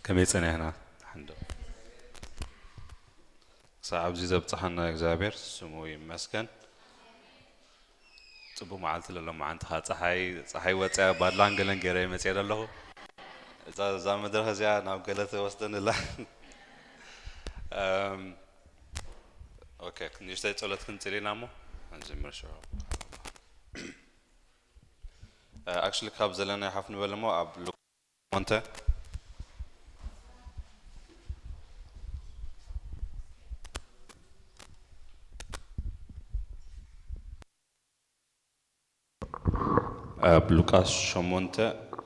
ከመይ ጸኒሕና? ሓንዶ ክሳብ ኣብዚ ዘብጽሓና እግዚኣብሔር ስሙ ይመስገን። ጽቡቅ መዓልቲ ለሎ መዓንትኻ ጸሓይ ጸሓይ ወጽያ ባድላን ገለን ገይረ መጽየ ዘለኹ። እዛ እዛ መድረኽ እዚኣ ናብ ገለ ትወስደኒ ኣላ። እም፣ ኦኬ፣ ንእሽተይ ጸሎት ክንጽል ኢና እሞ ክንጅምር ሽዑ። እ፣ ኣክቹሊ ካብ ዘለና ሓፍ ንበል እሞ ኣብ ሉቃስ ሸሞንተ ኣብ ሉቃስ ሸሞንተ፣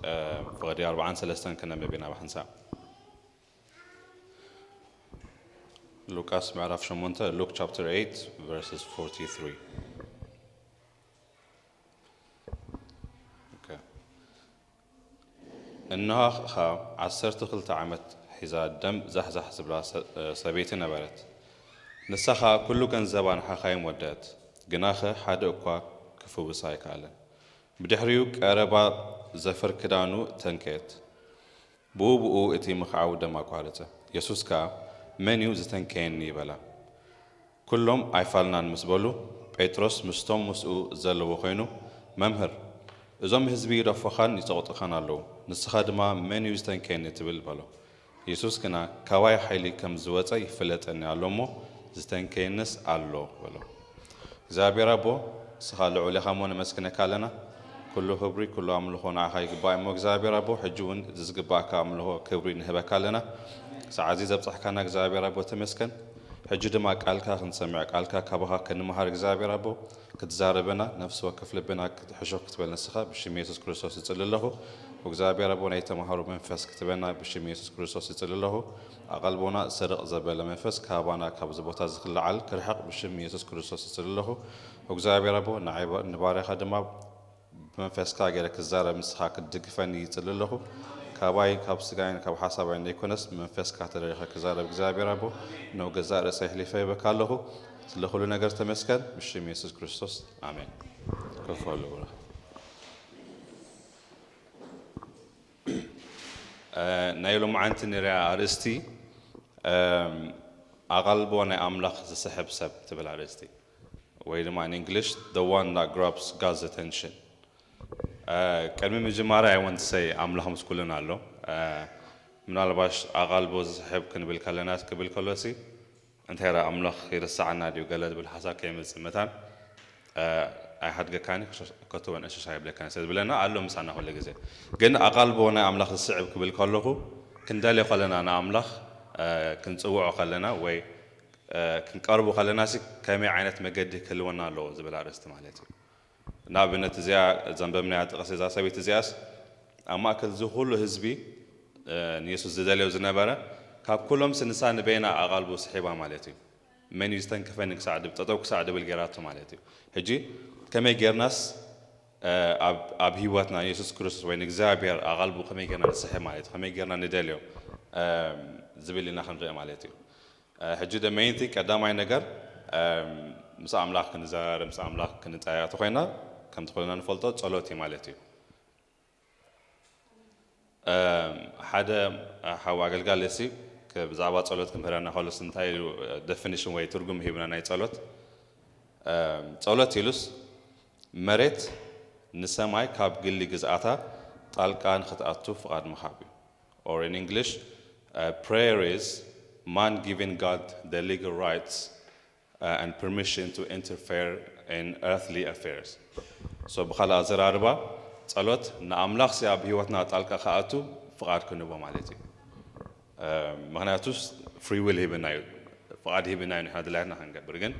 እ፣ ፍቕዲ ኣርብዓን ሰለስተን ከነንብብ ኢና ብሓንሳብ። ሉቃስ ምዕራፍ ሸሞንተ፣ Luke chapter eight, verses forty-three. ኦኬ። እንሆ ኸኣ ዓሰርተ ክልተ ዓመት ሒዛ ደም ዛሕዛሕ ዝብላ ሰ-፣ ሰበይቲ ነበረት። ንሳ ኸኣ ኩሉ ገንዘባ ንሓኻይም ወደአት፣ ግናኸ ሓደ እኳ ክፍውሳ ኣይከኣለን። ብድሕሪኡ ቀረባ ዘፈር ክዳኑ ተንከየት። ብኡ ብኡ እቲ ምኽዓው ደም ኣቋረጸ። የሱስ ከኣ፣ "መን እዩ ዝተንከየኒ?" በላ። ኩሎም ኣይፋልናን ምስ በሉ፣ ጴጥሮስ ምስቶም ምስኡ ዘለዉ ኾይኑ፣ "መምህር፣ እዞም ህዝቢ ይደፉኻን ይጸቕጡኻን ኣለዉ፣ ንስኻ ድማ መን እዩ ዝተንከየኒ ትብል?" በሎ። የሱስ ግና፣ "ካባይ ሓይሊ ከም ዝወጸ ይፍለጠኒ ኣሎ እሞ፣ ዝተንከየንስ ኣሎ" በሎ። እግዚኣብሔር ኣቦ፣ ንስኻ ልዑል ኢኻ እሞ ነመስግነካ ኣለና። ኩሉ ክብሪ፣ ኩሉ ኣምልኾ ንዓኻ ይግባእ እሞ እግዚኣብሔር ኣቦ፣ ሕጂ እውን ዝግባእካ ኣምልኾ ክብሪ ንህበካ ኣለና። ሰዓት እዚ ዘብጻሕካና እግዚኣብሔር ኣቦ ተመስገን። ሕጂ ድማ ቃልካ ክንሰምዕ፣ ቃልካ ካባኻ ክንመሃር እግዚኣብሔር ኣቦ፣ ክትዛረበና፣ ነፍሲ ወከፍ ልብና ክትሕሾ ክትበል ንስኻ ብሽም የሱስ ክርስቶስ እጽሊ ኣለኹ። እግዚኣብሔር ኣቦ፣ ናይ ተማሃሮ መንፈስ ክትበና ብሽም የሱስ ክርስቶስ እጽሊ ኣለኹ። ኣቐልቦና ስርቕ ዘበለ መንፈስ ካባና ካብዚ ቦታ እዚ ክለዓል ክርሕቕ ብሽም የሱስ ክርስቶስ እጽሊ ኣለኹ። እግዚኣብሔር ኣቦ፣ ንዓይ ባ-፣ ንባርያኻ ድማ ብመንፈስካ ገይረ ክዛረብ ንስኻ ክትድግፈኒ ይጽሊ ኣለኹ። ካባይ፣ ካብ ስጋይን ካብ ሓሳባይን ዘይኮነስ ብመንፈስካ ተደሪኸ ክዛረብ እግዚኣብሔር ኣቦ፣ ንገዛእ ርእሰይ ኣሕሊፈ ይበካ ኣለኹ። ስለ ኩሉ ነገር ተመስገን፣ ብሽም የሱስ ክርስቶስ፣ ኣሜን። ከፍ በሉ ብሩኽ። እ፣ ናይ ሎማዓንቲ ንሪኣ ኣርእስቲ፣ እም፣ ኣቓልቦ ናይ ኣምላኽ ዝስሕብ ሰብ ትብል ኣርእስቲ፣ ወይ ድማ in English, the one that grabs God's attention። እ፣ ቅድሚ ምጅማር፣ I want to say ኣምላኽ ምስ ኩልና ኣሎ። እ፣ ምናልባሽ ኣቓልቦ ዝስሕብ ክንብል ከለና፣ ክብል ከሎሲ፣ እንታይ ደኣ ኣምላኽ ይርስዓና ድዩ ገለ ዝብል ሓሳብ ከይመጽእ መታን፣ እ፣ ኣይሓድገካን፣ ከቶ እውን ዕሽሽ ኣይብለካን፣ ስለ ዝብለና ኣሎ ምሳና ኩሉ ግዜ። ግን ኣቓልቦ ናይ ኣምላኽ ዝስዕብ ክብል ከለኹ፣ ክንደልዮ ከለና ንኣምላኽ፣ እ፣ ክንጽውዖ ከለና ወይ፣ እ፣ ክንቀርቦ ከለናሲ ከመይ ዓይነት መገዲ ክህልወና ኣለዎ ዝብል ኣርእስቲ ማለት እዩ። ንኣብነት እዚኣ ዘንበብናያ ጥቕሲ እዛ ሰበይቲ እዚኣስ ኣብ ማእከል እዚ ኩሉ ህዝቢ፣ እ፣ ንየሱስ ዝደልዮ ዝነበረ፣ ካብ ኩሎምሲ ንሳ ንበይና ኣቓልቦ ስሒባ ማለት እዩ። መን እዩ ዝተንክፈኒ ክሳዕ ድብ-፣ ጠጠው ክሳዕ ድብል ገይራቶ ማለት እዩ። ሕጂ ከመይ ጌርናስ፣ እ፣ ኣብ፣ ኣብ ህይወትና ንየሱስ ክርስቶስ ወይ ንእግዚኣብሔር ኣቓልቦ ከመይ ጌርና ንስሕብ ማለት እዩ? ከመይ ጌርና ንደልዮ፣ እ፣ ዝብል ኢና ክንርኢ ማለት እዩ። እ፣ ሕጂ the main thing ቀዳማይ ነገር፣ እ፣ ምስ ኣምላኽ ክንዘራረብ፣ ምስ ኣምላኽ ክንጠያየቕ ተኾይና፣ ከምቲ ኩልና ንፈልጦ ጸሎት እዩ ማለት እዩ። እ፣ ሓደ ሓው ኣገልጋሊ ሲ ክ-፣ ብዛዕባ ጸሎት ክምህረና ከሎስ እንታይ ኢሉ፣ እ፣ ደፊኒሽን ወይ ትርጉም ሂብና ናይ ጸሎት። እ፣ ጸሎት ኢሉስ መሬት ንሰማይ ካብ ግሊ ግዝኣታ ጣልቃ ንኽትኣቱ ፍቓድ ምሃብ እዩ። Or in English, uh, prayer is man giving God the legal rights, uh, and permission to interfere in earthly affairs. So ብኻልእ ኣዘራርባ፣ ጸሎት ንኣምላኽ ሲ ኣብ ህይወትና ጣልቃ ክኣቱ ፍቓድ ክንህቦ ማለት እዩ። እ፣ ምኽንያቱስ ፍሪ ዊል ሂብና እዩ፣ ፍቓድ ሂብና እዩ ንሕና ድላይና ክንገብር። ግን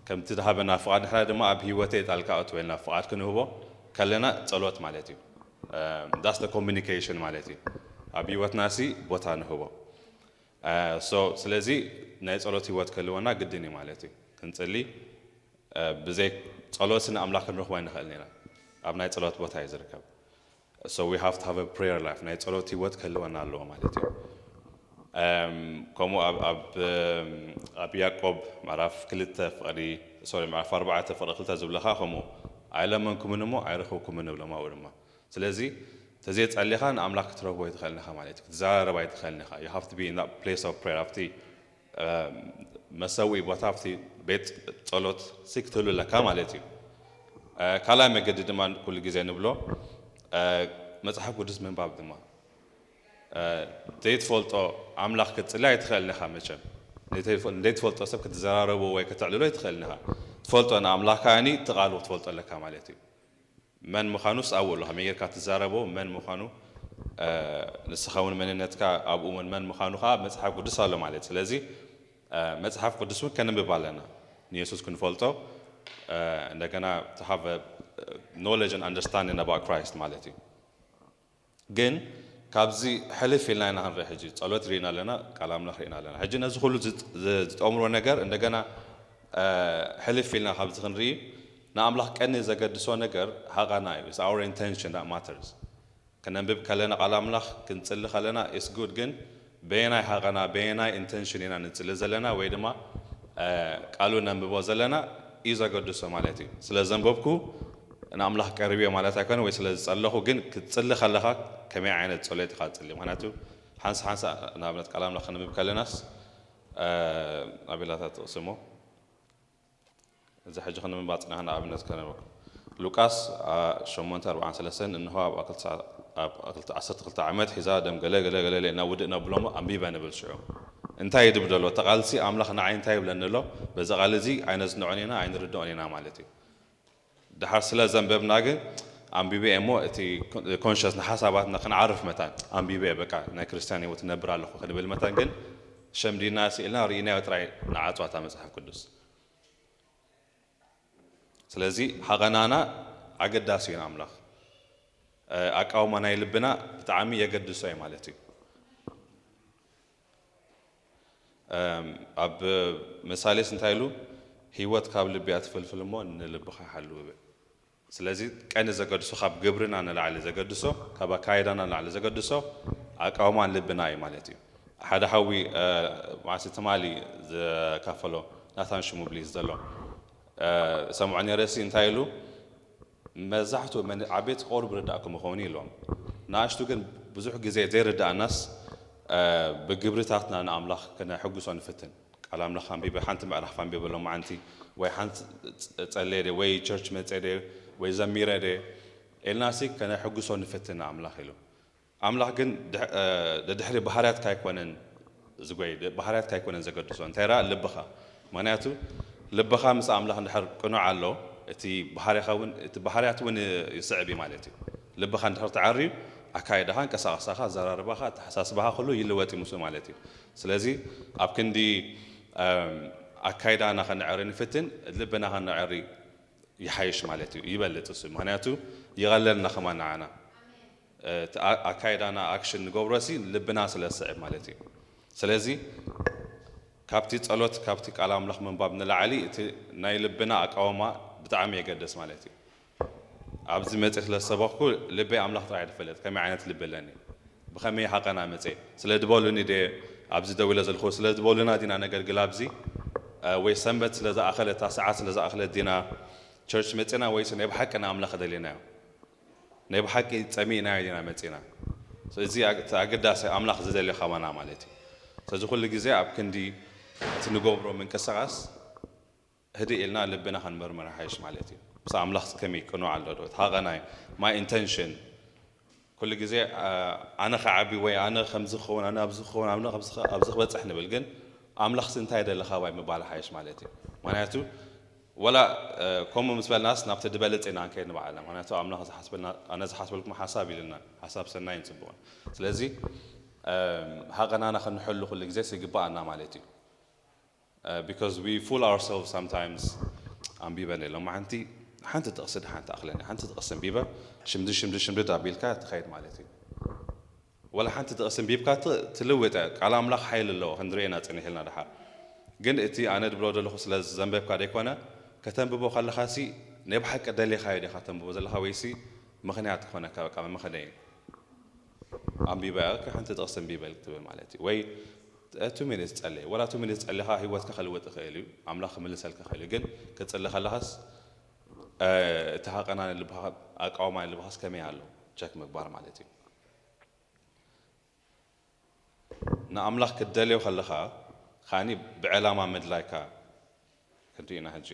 ከምቲ ዝሃበና ፍቓድ ንሕና ድማ ኣብ ህይወተይ ጣልቃ ኣእትወልና ፍቓድ ክንህቦ ከለና ጸሎት ማለት እዩ። እ፣ that's the communication ማለት እዩ። ኣብ ህይወትና ሲ ቦታ ንህቦ። እ፣ so ስለዚ ናይ ጸሎት ህይወት ክህልወና ግድን እዩ ማለት እዩ። ክንጽሊ፣ እ፣ ብዘይ ጸሎት ንኣምላኽ ክንረኽቦ ኣይንኽእልን ኢና። ኣብ ናይ ጸሎት ቦታ እዩ ዝርከብ። So we have to have a prayer life። ናይ ጸሎት ህይወት ክህልወና ኣለዎ ማለት እዩ። እም፣ ከምኡ ኣብ፣ ኣብ፣ እም፣ ኣብ ያዕቆብ ምዕራፍ ክልተ ፍቕዲ፣ ሶሪ፣ ምዕራፍ ኣርባዕተ ፍቕዲ ክልተ ዝብለኻ ከምኡ፣ "ኣይለመንኩምን እሞ ኣይረኽብኩምን" ንብሎም ኣብኡ ድማ። ስለዚ ተዘይጸሊኻ ንኣምላኽ ክትረኽቦ ኣይትኽእልን ኢኻ ማለት እዩ። ክትዘራረብ ኣይትኽእልን ኢኻ። You have to be in that place of prayer። ኣብቲ መሰውኢ ቦታ ኣብቲ ቤት ጸሎት ሲ ክትህሉ ኣለካ ማለት እዩ። ካልኣይ መገዲ ድማ ኩሉ ግዜ ንብሎ መጽሓፍ ቅዱስ ምንባብ ድማ ዘይትፈልጦ ኣምላኽ ክትጽሊ ኣይትኽእልን ኢኻ። መቸም ዘይትፈልጦ ሰብ ክትዘራረቡ ወይ ከተዕልሎ ኣይትኽእልን ኢኻ። ትፈልጦ ንኣምላኽ ከኣኒ ትቓሉ ክትፈልጦ ኣለካ ማለት እዩ። መን ምዃኑስ ኣብኡ ኣሎ። ከመይ ጌርካ ትዛረቦ መን ምዃኑ ንስኻ እውን መንነትካ ኣብኡ እውን መን ምዃኑ ከዓ መጽሓፍ ቅዱስ ኣሎ ማለት። ስለዚ መጽሓፍ ቅዱስ እውን ከነንብብ ኣለና፣ ንየሱስ ክንፈልጦ። እንደገና to have knowledge and understanding about Christ ማለት እዩ። ግን ካብዚ ሕልፍ ኢልና ኢና ክንርኢ። ሕጂ ጸሎት ርኢና ኣለና፣ ቃል ኣምላኽ ርኢና ኣለና። ሕጂ ነዚ ኩሉ ዝጠምሮ ነገር እንደገና ሕልፍ ኢልና ካብዚ ክንርኢ፣ ንኣምላኽ ቀኒ ዘገድሶ ነገር ሃቐና እዩ። It's our intention that matters። ክነንብብ ከለና ቃል ኣምላኽ ክንጽሊ ከለና it's good፣ ግን በየናይ ሃቐና በየናይ intention ኢና ንጽሊ ዘለና ወይ ድማ ቃሉ ነንብቦ ዘለና እዩ ዘገድሶ ማለት እዩ። ስለ ዘንበብኩ ንኣምላኽ ቀሪበ ማለት ኣይኮነ ወይ ስለ ዝጸለኹ፣ ግን ክትጽሊ ከለኻ ከመይ ዓይነት ጸሎት ኢኻ ትጽሊ? ምክንያቱ ሓንሳ ሓንሳ ንኣብነት ቃል ኣምላኽ ክንብብ ከለናስ ኣቤላታት ጥቕሲ እሞ እዚ ሕጂ ክንምንባ ጽናሕና ኣብነት ከነበኩም። ሉቃስ ሸሞንተ ኣርባዓን ሰለስተን እንሆ ኣብ ኣክልቲ ዓሰርተ ክልተ ዓመት ሒዛ ደም ገለ ገለ ገለ ኢልና ውድእ ነብሎ እሞ ኣንቢበ ንብል ሽዑ እንታይ ይድብ ደሎ ተቓልሲ ኣምላኽ ንዓይ እንታይ ይብለኒ ኣሎ በዚ ቃል እዚ ኣይነጽንዖን ኢና ኣይንርድኦን ኢና ማለት እዩ። ድሓር ስለ ዘንበብና ግን ኣንቢበ እሞ እቲ conscious ንሓሳባትና ክንዓርፍ መታን ኣንቢበ በቃ ናይ ክርስትያን ህይወት ነብር ኣለኹ ክንብል መታን ግን ሸምዲና ስኢልና ርኢናዮ ጥራይ ንዓጽዋታ መጽሓፍ ቅዱስ። ስለዚ ሃቐናና ኣገዳሲ እዩ ንኣምላኽ። ኣቃውማ ናይ ልብና ብጣዕሚ የገድሶ እዩ ማለት እዩ። ኣብ ምሳሌስ እንታይ ኢሉ? ህይወት ካብ ልቢ እያ ትፍልፍል እሞ ንልብኻ ሓልው ይብል። ስለዚ ቀንዲ ዘገድሶ ካብ ግብርና ንላዕሊ ዘገድሶ ካብ ኣካይዳና ንላዕሊ ዘገድሶ ኣቃውማን ልብና እዩ ማለት እዩ። ሓደ ሓዊ ማሲ ትማሊ ዘካፈሎ ናታን ሽሙብሊ ዘሎ ሰምዖ ነረሲ እንታይ ኢሉ? መብዛሕትኡ ዓበይቲ ቆልዑ ብርዳእኩም ይኸውን ኢሎም። ንኣሽቱ ግን ብዙሕ ግዜ ዘይርዳእናስ ብግብርታትና ንኣምላኽ ክነሕጉሶ ንፍትን። ቃል ኣምላኽ ኣንቢበ ሓንቲ ምዕራፍ ኣንቢበ ሎማዓንቲ ወይ ሓንቲ ጸለየ ወይ ቸርች መጸደ ወይ ዘሚረ ደ ኤልናሲ ከነሕጉሶ ንፍትን ኣምላኽ ኢሉ። ኣምላኽ ግን ደድሕሪ ባህርያትካ ኣይኮነን ዝጎይ ባህርያትካ ኣይኮነን ዘገድሶ እንታይ ራ ልብኻ። ምክንያቱ ልብኻ ምስ ኣምላኽ እንድሕር ቅኑዕ ኣሎ እቲ ባህርያኻ እውን እቲ ባህርያት እውን ይስዕብ እዩ ማለት እዩ። ልብኻ እንድሕር ተዓርዩ ኣካይዳኻ፣ እንቀሳቐሳኻ፣ ኣዘራርባኻ፣ ኣተሓሳስባኻ ኩሉ ይልወጥ እዩ ምስኡ ማለት እዩ። ስለዚ ኣብ ክንዲ ኣካይዳና ከነዕሪ ንፍትን ልብና ከነዕሪ ይሓይሽ ማለት እዩ። ይበልጥ እሱ ምክንያቱ ይቐለልና ከማን ንዓና ኣካይዳና ኣክሽን ንገብሮ ሲ ልብና ስለ ዝስዕብ ማለት እዩ። ስለዚ ካብቲ ጸሎት ካብቲ ቃል ኣምላኽ ምንባብ ንላዕሊ እቲ ናይ ልብና ኣቃውማ ብጣዕሚ የገደስ ማለት እዩ። ኣብዚ መጽ ስለ ዝሰበኽኩ ልበይ ኣምላኽ ጥራይ ድፈልጥ ከመይ ዓይነት ልቢ ኣለኒ ብኸመይ ሃቐና መጽ ስለ ድበሉኒ ደ ኣብዚ ደው ኢለ ዘለኹ ስለ ዝበሉና ዲና ነገልግል ኣብዚ ወይ ሰንበት ስለ ዝኣኸለ እታ ሰዓት ስለ ዝኣኸለት ዲና ቸርች መጽና ወይስ ናይ ብሓቂ ንኣምላኽ ደሊናዮ ናይ ብሓቂ ጸሚእናዮ ዲና መጽና? ስለዚ እቲ ኣገዳሲ ኣምላኽ ዝደልዮ ካባና ማለት እዩ። ስለዚ ኩሉ ግዜ ኣብ ክንዲ እቲ ንገብሮ ምንቅስቓስ ህድእ ኢልና ልብና ክንምርምር ሓይሽ ማለት እዩ። ምስ ኣምላኽ ከመይ ቅኑዕ ኣሎ ዶ? እቲ ሃቐናይ my intention ኩሉ ግዜ ኣነ ክዓቢ ወይ ኣነ ከምዚ ክኸውን ኣነ ኣብዚ ክኸውን ኣነ ኣብዚ ክበፅሕ ንብል ግን ኣምላኽሲ እንታይ ደለ ካባይ ምባል ሓይሽ ማለት እዩ። ምክንያቱ ወላ ከምኡ ምስ በልናስ ናብቲ ዝበለፀ ኢና ንከይድ ንባዕልና ምክንያቱ ኣምላኽ ዝሓስበልና ኣነ ዝሓስበልኩም ሓሳብ ኢልና ሓሳብ ሰናይን ፅቡቕን ስለዚ ሃቐናና ክንሕሉ ኩሉ ግዜ ይግባኣና ማለት እዩ። Because we fool ourselves sometimes ኣንቢበ ሎማዓንቲ ሓንቲ ጥቕሲ ድሓን ትኣኽለኒ ሓንቲ ጥቕሲ ኣንቢበ ሽምዲ ሽምዲ ሽምዲ ኣቢልካ ትኸይድ ማለት እዩ። ወላ ሓንቲ ጥቕሲ ኣንቢብካ ትልውጥ ቃል ኣምላኽ ሓይሊ ኣለዎ ክንድርኤና ፅኒሕ ኢልና ድሓር ግን እቲ ኣነ ድብሎ ዘለኹ ስለ ዘንበብካ ደይኮነ ከተንብቦ ከለኻ ሲ ናይ ብሓቂ ደሊኻዮ ዲኻ ተንብቦ ዘለኻ ወይሲ ምኽንያት ክኾነካ በቃ መመኸነይ ኣንቢበ ሓንቲ ጥቕሲ ኣንቢበ ትብል ማለት እዩ ወይ two minutes ጸልየ ወላ two minutes ጸሊኻ ህይወትካ ከልወጥ ይኽእል እዩ ኣምላኽ ክምልሰልካ ይኽእል እዩ ግን ክትጽሊ ከለኻስ እቲ ሃቐና ልብኻ ኣቃውማ ልብኻስ ከመይ ኣሎ ቸክ ምግባር ማለት እዩ። ንኣምላኽ ክትደልዮ ከለኻ ኻኒ ብዕላማ ምድላይካ ክንርኢ ኢና ሕጂ።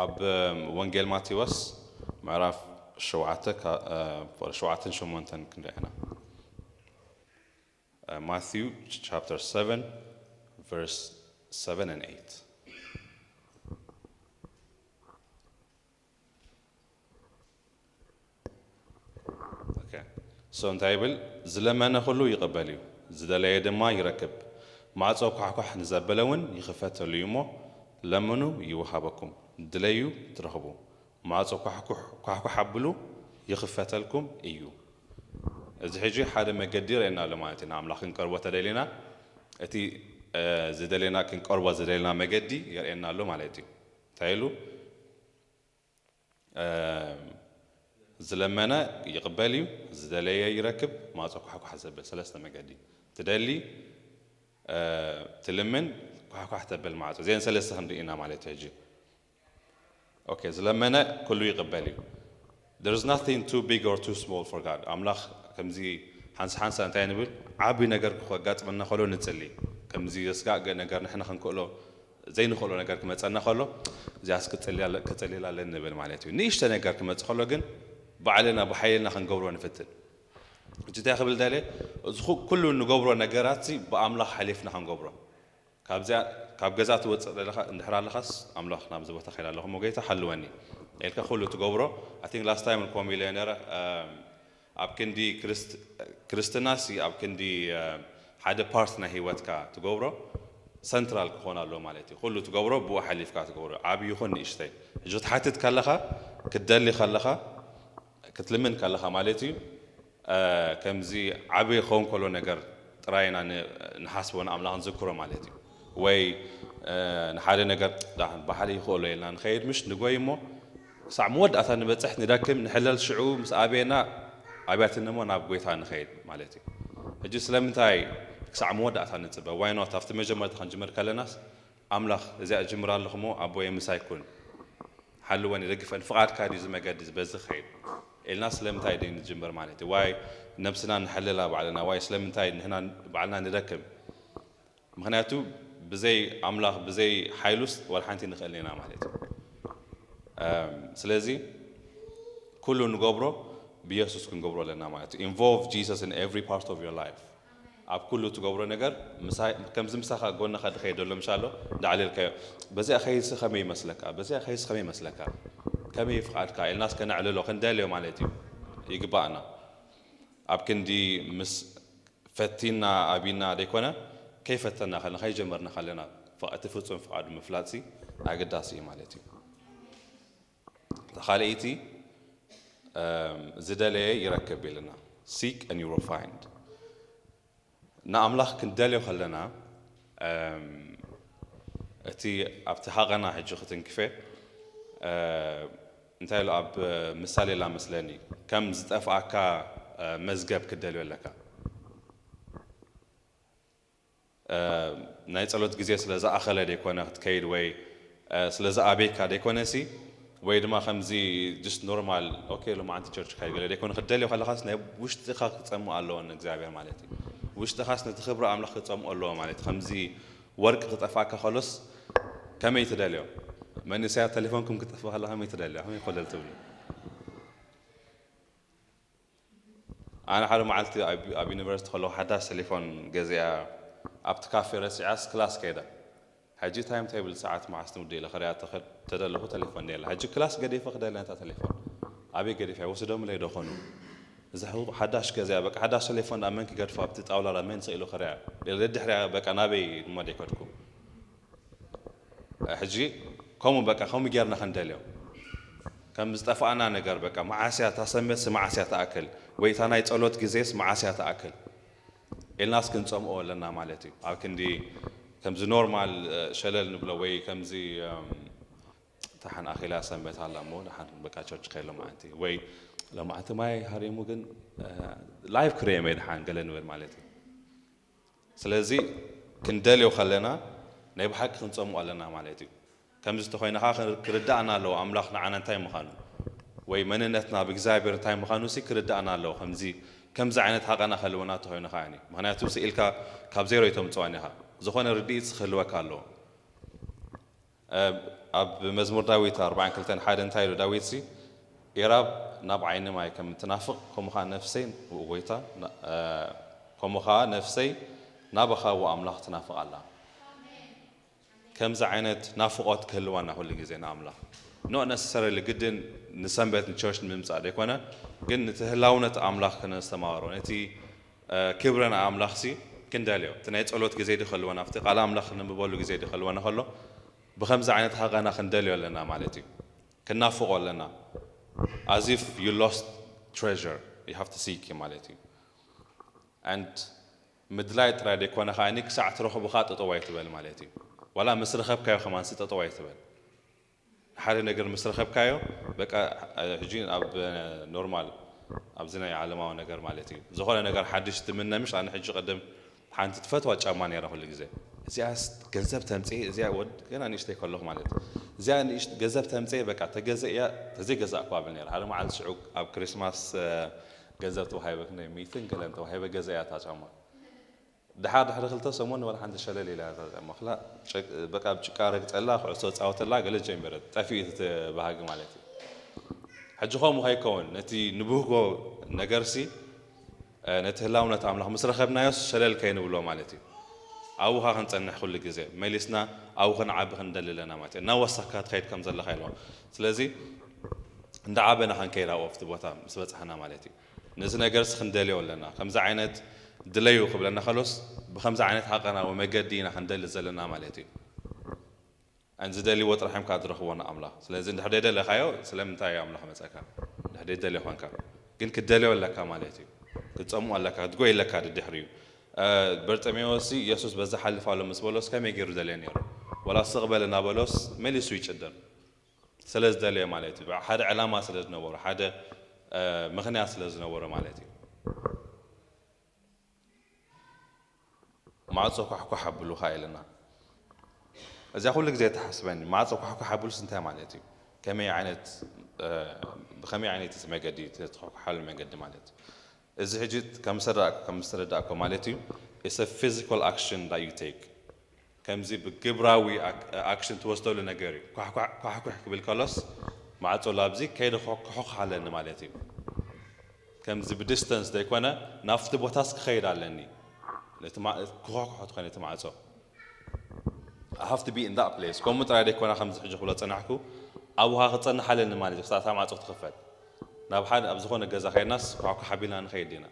ኣብ ወንጌል ማቴዎስ ምዕራፍ ሸውዓተ ሸውዓተን ሸሞንተን ክንርኢ ኢና። Matthew chapter seven, verse seven and eight. So እንታይ ይብል? ዝለመነ ኩሉ ይቕበል እዩ፣ ዝደለየ ድማ ይረክብ። ማዕጾ ኳሕኳሕ ንዘበለ እውን ይኽፈተሉ እዩ እሞ፣ ለምኑ ይወሃበኩም፣ ድለዩ ትረኽቡ፣ ማዕጾ ኳሕኩሕ ኣብሉ ይኽፈተልኩም እዩ። እዚ ሕጂ ሓደ መገዲ ይርእየና ኣሎ ማለት እዩ። ንኣምላኽ ክንቀርቦ ተደሊና እቲ ዝደለና ክንቀርቦ ዝደለና መገዲ የርእየና ኣሎ ማለት እዩ። እንታይ ኢሉ? ዝለመነ ይቕበል እዩ፣ ዝደለየ ይረክብ፣ ማዕጾ ኳሕኳሕ ዘብል ሰለስተ መገዲ። ትደሊ፣ ትልምን፣ ኳሕኳሕ ተብል ማዕጾ። እዚአን ሰለስተ ክንርኢ ኢና ማለት እዩ ሕጂ። ኦኬ፣ ዝለመነ ኩሉ ይቕበል እዩ። There is nothing too big or too small for God. ኣምላኽ ከምዚ ሓንሳ ሓንሳ እንታይ ንብል? ዓቢ ነገር ክጋጥመና ከሎ ንጽሊ። ከምዚ ዘስጋእ ነገር ንሕና ክንክእሎ ዘይንኽእሎ ነገር ክመጸና ከሎ እዚኣስ ክጽልያ ኣለኒ ንብል ማለት እዩ። ንእሽተ ነገር ክመጽእ ከሎ ግን ባዕልና ብሓይልና ክንገብሮ ንፍትን። ሕጂ እንታይ ክብል ደልየ? እዚ ኩ- ኩሉ ንገብሮ ነገራት ሲ ብኣምላኽ ሓሊፍና ክንገብሮ። ካብዚኣ ካብ ገዛ ትወፅእ ዘለኻ እንድሕር ኣለኻስ ኣምላኽ ናብዚ ቦታ ከይድ ኣለኹ እሞ ጌታ ሓልወኒ ኢልካ ኩሉ ትገብሮ። I think last time ከምኡ ኢለ ነረ ኣብ ክንዲ ክርስትና ሲ ኣብ ክንዲ ሓደ ፓርት ናይ ህይወትካ ትገብሮ ሰንትራል ክኾን ኣለዎ ማለት እዩ። ኩሉ ትገብሮ ብኡ ሓሊፍካ ትገብሮ ዓብዪ ይኹን ንእሽተይ። ሕጂ ክትሓትት ከለኻ ክትደሊ ከለኻ ክትልምን ከለኻ ማለት እዩ ከምዚ ዓብዪ ክኸውን ከሎ ነገር ጥራይ ኢና ንሓስቦ ንኣምላኽ ንዝክሮ ማለት እዩ። ወይ ንሓደ ነገር ባሕሪ ይኽእሎ ኢልና ንኸይድ ምሽ ንጎይ እሞ ክሳዕ መወዳእታ ንበፅሕ ንደክም ንሕለል ሽዑ ምስ ኣበየና ኣብያትኒ እሞ ናብ ጎይታ ንኸይድ ማለት እዩ። ሕጂ ስለምንታይ ክሳዕ መወዳእታ ንፅበ? ዋይኖት ኣብቲ መጀመርታ ክንጅምር ከለናስ ኣምላኽ እዚኣ እጅምር ኣለኹ እሞ ኣቦየ ምሳይ ኩን ሓልወን ይደግፈን ፍቓድካ ድዩ ዝመገዲ ዝበዚ ኸይድ ኢልና ስለምንታይ ደይ ንጅምር ማለት እዩ። ዋይ ነብስና ንሐልላ ባዕልና ዋይ ስለምንታይ ንሕና ባዕልና ንደክም? ምኽንያቱ ብዘይ ኣምላኽ ብዘይ ሓይሉስ ዋላ ሓንቲ ንኽእል ኢና ማለት እዩ። ስለዚ ኩሉ ንገብሮ ብየሱስ ክንገብሮ ኣለና ማለት እዩ። Involve Jesus in every part of your life. ኣብ ኩሉ ትገብሮ ነገር ከምዚ ምሳኻ ጎንኻ ድኸይድ ዘሎ ምሻሎ ዳዕልልካዮ። በዚኣ ኸይሲ ከመይ ይመስለካ? በዚኣ ኸይሲ ከመይ ይመስለካ? ከመይ ፍቓድካ ኢልናስ ከነዕልሎ ክንደልዮ ማለት እዩ። ይግባእና። ኣብ ክንዲ ምስ ፈቲና ኣቢና ደይኮነ ከይፈተና ከለና ከይጀመርና ከለና እቲ ፍጹም ፍቓዱ ምፍላጥሲ ኣገዳሲ እዩ ማለት እዩ። ካልኣይቲ ዝደለየ ይረክብ ኢልና seek and you will find። ንኣምላኽ ክንደልዮ ከለና እቲ ኣብቲ ሃቐና ሕጂ ክትንክፈ እንታይ ኢሉ ኣብ ምሳሌ ላ መስለኒ ከም ዝጠፍኣካ መዝገብ ክትደልዮ ኣለካ። ናይ ጸሎት ግዜ ስለ ዝኣኸለ ደይኮነ ክትከይድ ወይ ስለ ዝኣበይካ ደይኮነ ሲ ወይ ድማ ከምዚ just ኖርማል ኦኬ ሎማዓንቲ ቸርች ካይ ገለ ደይኮነ ክትደልዮ ከለኻስ ናይ ውሽጥኻ ክጸምኦ ኣለዎ ንእግዚኣብሔር ማለት እዩ። ውሽጥኻስ ነቲ ክብሪ ኣምላኽ ክጸምኦ ኣለዎ ማለት እዩ። ከምዚ ወርቂ ክጠፍኣካ ከሎስ ከመይ ትደልዮ? መንእሰያት ተሌፎንኩም ክጠፍእ ከሎ ከመይ ትደልዮ? ከመይ ኮለል ትብሉ? ኣነ ሓደ መዓልቲ ኣብ ዩኒቨርሲቲ ከለኹ ሓዳሽ ቴሌፎን ገዚኣ ኣብቲ ካፌ ረሲዓስ ክላስ ከይዳ። ሕጂ ታይም ቴብል ሰዓት መዓስ ትምዱ ኢለ ክሪኣ ተደለኹ ቴሌፎን የላ። ሕጂ ክላስ ገዲፈ ክደለ ነታ ቴሌፎን ኣበይ ገዲፈ ወስዶምለይ ዶ ኾኑ? እዚ ሓዳሽ ገዚኣ በቃ ሓዳሽ ቴሌፎን ኣብ መን ክገድፎ ኣብቲ ጣውላ መን ስኢሉ ክሪኣ ደድሕሪያ በቃ ናበይ ድማ ደይከድኩ። ሕጂ ከምኡ በቃ ከምኡ ጌርና ክንደልዮ ከም ዝጠፋእና ነገር በቃ መዓስያ እታ ሰንበት መዓስያ ትኣክል ወይ እታ ናይ ጸሎት ግዜስ መዓስያ ትኣክል ኢልናስ ክንጸምኦ ኣለና ማለት እዩ። ኣብ ክንዲ ከምዚ ኖርማል ሸለል ንብሎ ወይ ከምዚ ተሓን ኣኺላ ሰንበት ኣላ እሞ ደሓን በቃ ቸርች ከይ ሎማዓንቲ ወይ ሎማዓንቲ ማይ ሃሪሙ ግን ላይፍ ክርየመ ደሓን ገለ ንብል ማለት እዩ። ስለዚ ክንደልዮ ከለና ናይ ብሓቂ ክንጸምኦ ኣለና ማለት እዩ። ከምዚ ተኾይንኻ ክርዳእና ኣለዎ ኣምላኽ ንዓና እንታይ ምዃኑ ወይ መንነትና ብእግዚኣብሔር እንታይ ምዃኑ ሲ ክርዳእና ኣለዎ። ከምዚ ከምዚ ዓይነት ሃቐና ከልወና ተኾይኑ ኸዓኒ ምክንያቱ ስኢልካ ካብ ዜሮ ይተምፅዋን ኢኻ። ዝኾነ ርድኢት ክህልወካ ኣለዎ። ኣብ መዝሙር ዳዊት ኣርባዓን ክልተን ሓደ እንታይ ኢሉ ዳዊት ሲ ኢራብ ናብ ዓይኒ ማይ ከም ትናፍቕ ከምኡ ኸዓ ነፍሰይ ጎይታ ከምኡ ኸዓ ነፍሰይ ናባኻ ኣምላኽ ትናፍቕ ኣላ። ከምዚ ዓይነት ናፍቖት ክህልዋና ኩሉ ግዜ ንኣምላኽ not necessarily ግድን ንሰንበት ንቸርች ንምምፃእ ዘይኮነ ግን ነቲ ህላውነት ኣምላኽ ክነስተማቕሮ ነቲ ክብረ ንኣምላኽሲ ክንደልዮ እቲ ናይ ጸሎት ግዜ ዲ ከልወና ኣብቲ ቃል ኣምላኽ ክንብበሉ ግዜ ዲ ከልወና ከሎ ብከምዚ ዓይነት ሃቐና ክንደልዮ ኣለና ማለት እዩ። ክናፍቖ ኣለና as if you lost treasure you have to seek ማለት እዩ። And ምድላይ ጥራይ ደይኮነ ከዓኒ ክሳዕ ትረኽቡ ከዓ ጠጠው ኣይትበል ማለት እዩ። ዋላ ምስ ረኸብካዮ ከማንሲ ጠጠው ኣይትበል። ሓደ ነገር ምስ ረኸብካዮ በቃ ሕጂ ኣብ ኖርማል ኣብዚ ናይ ዓለማዊ ነገር ማለት እዩ። ዝኾነ ነገር ሓድሽ ትምነ ምሽ ኣነ ሕጂ ቅድም ሓንቲ ትፈትዋ ጫማ ነይራ ኩሉ ግዜ እዚኣስ ገንዘብ ተምፅእ እዚኣ ወድ ገና ንእሽተይ ከለኹ ማለት እዩ። እዚኣ ንእሽት ገንዘብ ተምፅእ በቃ ተገዘ እያ ተዘይገዛእኳ ብል ነይራ ሓደ መዓልቲ ሽዑ ኣብ ክሪስማስ ገንዘብ ተዋሂበ ክንደይ ሚትን ገለን ተዋሂበ ገዘ እያ እታ ጫማ። ድሓር ድሕሪ ክልተ ሰሙን ወላ ሓንቲ ሸለል ኢላ እታ ጫማ ክላ በቃ ኣብ ጭቃ ረግፀላ ኩዕሶ ፃወተላ ገለ ጀሚረ ጠፊኡ እቲ ባህጊ ማለት እዩ። ሕጂ ከምኡ ከይከውን ነቲ ንብህጎ ነገርሲ ነቲ ህላውነት ኣምላኽ ምስ ረኸብናዮስ ሸለል ከይንብሎ ማለት እዩ። ኣብኡ ኸዓ ክንፀንሕ ኩሉ ግዜ መሊስና ኣብኡ ክንዓቢ ክንደሊ ኣለና ማለት እዩ። እናወሰኽካ ትኸይድ ከም ዘለኻ ኢልዎ። ስለዚ እንዳዓበና ክንከይድ ኣብኡ ኣብቲ ቦታ ምስ በፃሕና ማለት እዩ። ነዚ ነገርሲ ክንደልዮ ኣለና። ከምዚ ዓይነት ድለዩ ክብለና ከሎስ ብከምዚ ዓይነት ሃቀናዊ መገዲ ኢና ክንደሊ ዘለና ማለት እዩ። ኣን ዝደልይዎ ጥራሕ እዮም ከዓ ዝረኽቦ ንኣምላኽ። ስለዚ እንድሕር ደይደለኻዮ ስለምንታይ እዩ ኣምላኽ መፀካ? እንድሕር ደይደልዮ ኮንካ ግን ክትደልዮ ኣለካ ማለት እዩ። ክትፀምኦ ኣለካ፣ ክትጎይ ኣለካ ድድሕሪኡ። በርጠሜዎስ ሲ የሱስ በዚ ሓልፍ ኣሎ ምስ በሎስ ከመይ ገይሩ ደልየ ነይሩ? ወላ ስቕ በል እናበሎስ መሊሱ ይጭድር። ስለ ዝደለየ ማለት እዩ። ሓደ ዕላማ ስለ ዝነበሮ፣ ሓደ ምኽንያት ስለ ዝነበሮ ማለት እዩ። ማዕጾ ኳሕኳሕ ኣብሉ ኸዓ ኢልና። እዚኣ ኩሉ ግዜ ተሓስበኒ። ማዕጾ ኳሕኳሕ ኣብሉስ እንታይ ማለት እዩ? ከመይ ዓይነት ብኸመይ ዓይነት እቲ መገዲ ተተኳሕኳሓሉ መንገዲ ማለት እዩ? እዚ ሕጂ ከም ዝተረዳእኩ ከም ዝተረዳእኩ ማለት እዩ it's a physical action that you take ከምዚ ብግብራዊ action ትወስደሉ ነገር እዩ። ኳሕኳሕ ክብል ከሎስ ማዕጾ ላብዚ ከይደ ክሕኩሕ ኣለኒ ማለት እዩ። ከምዚ ብዲስተንስ ዘይኮነ ናብቲ ቦታስ ክኸይድ ኣለኒ። ነቲ ክኾኩሖ ትኾነ እቲ ማዕጾ I have to be in that place። ከምኡ ጥራይ ደይኮነ ከምዚ ሕጂ ክብሎ ጸናሕኩ ኣብኡ ክጸንሕ ኣለኒ ማለት እዩ። ክሳዕ እታ ማዕጾ ትኽፈት ናብ ሓደ ኣብ ዝኾነ ገዛ ከይድናስ ኳኳ ሓቢልና ንኸይድ ዲና?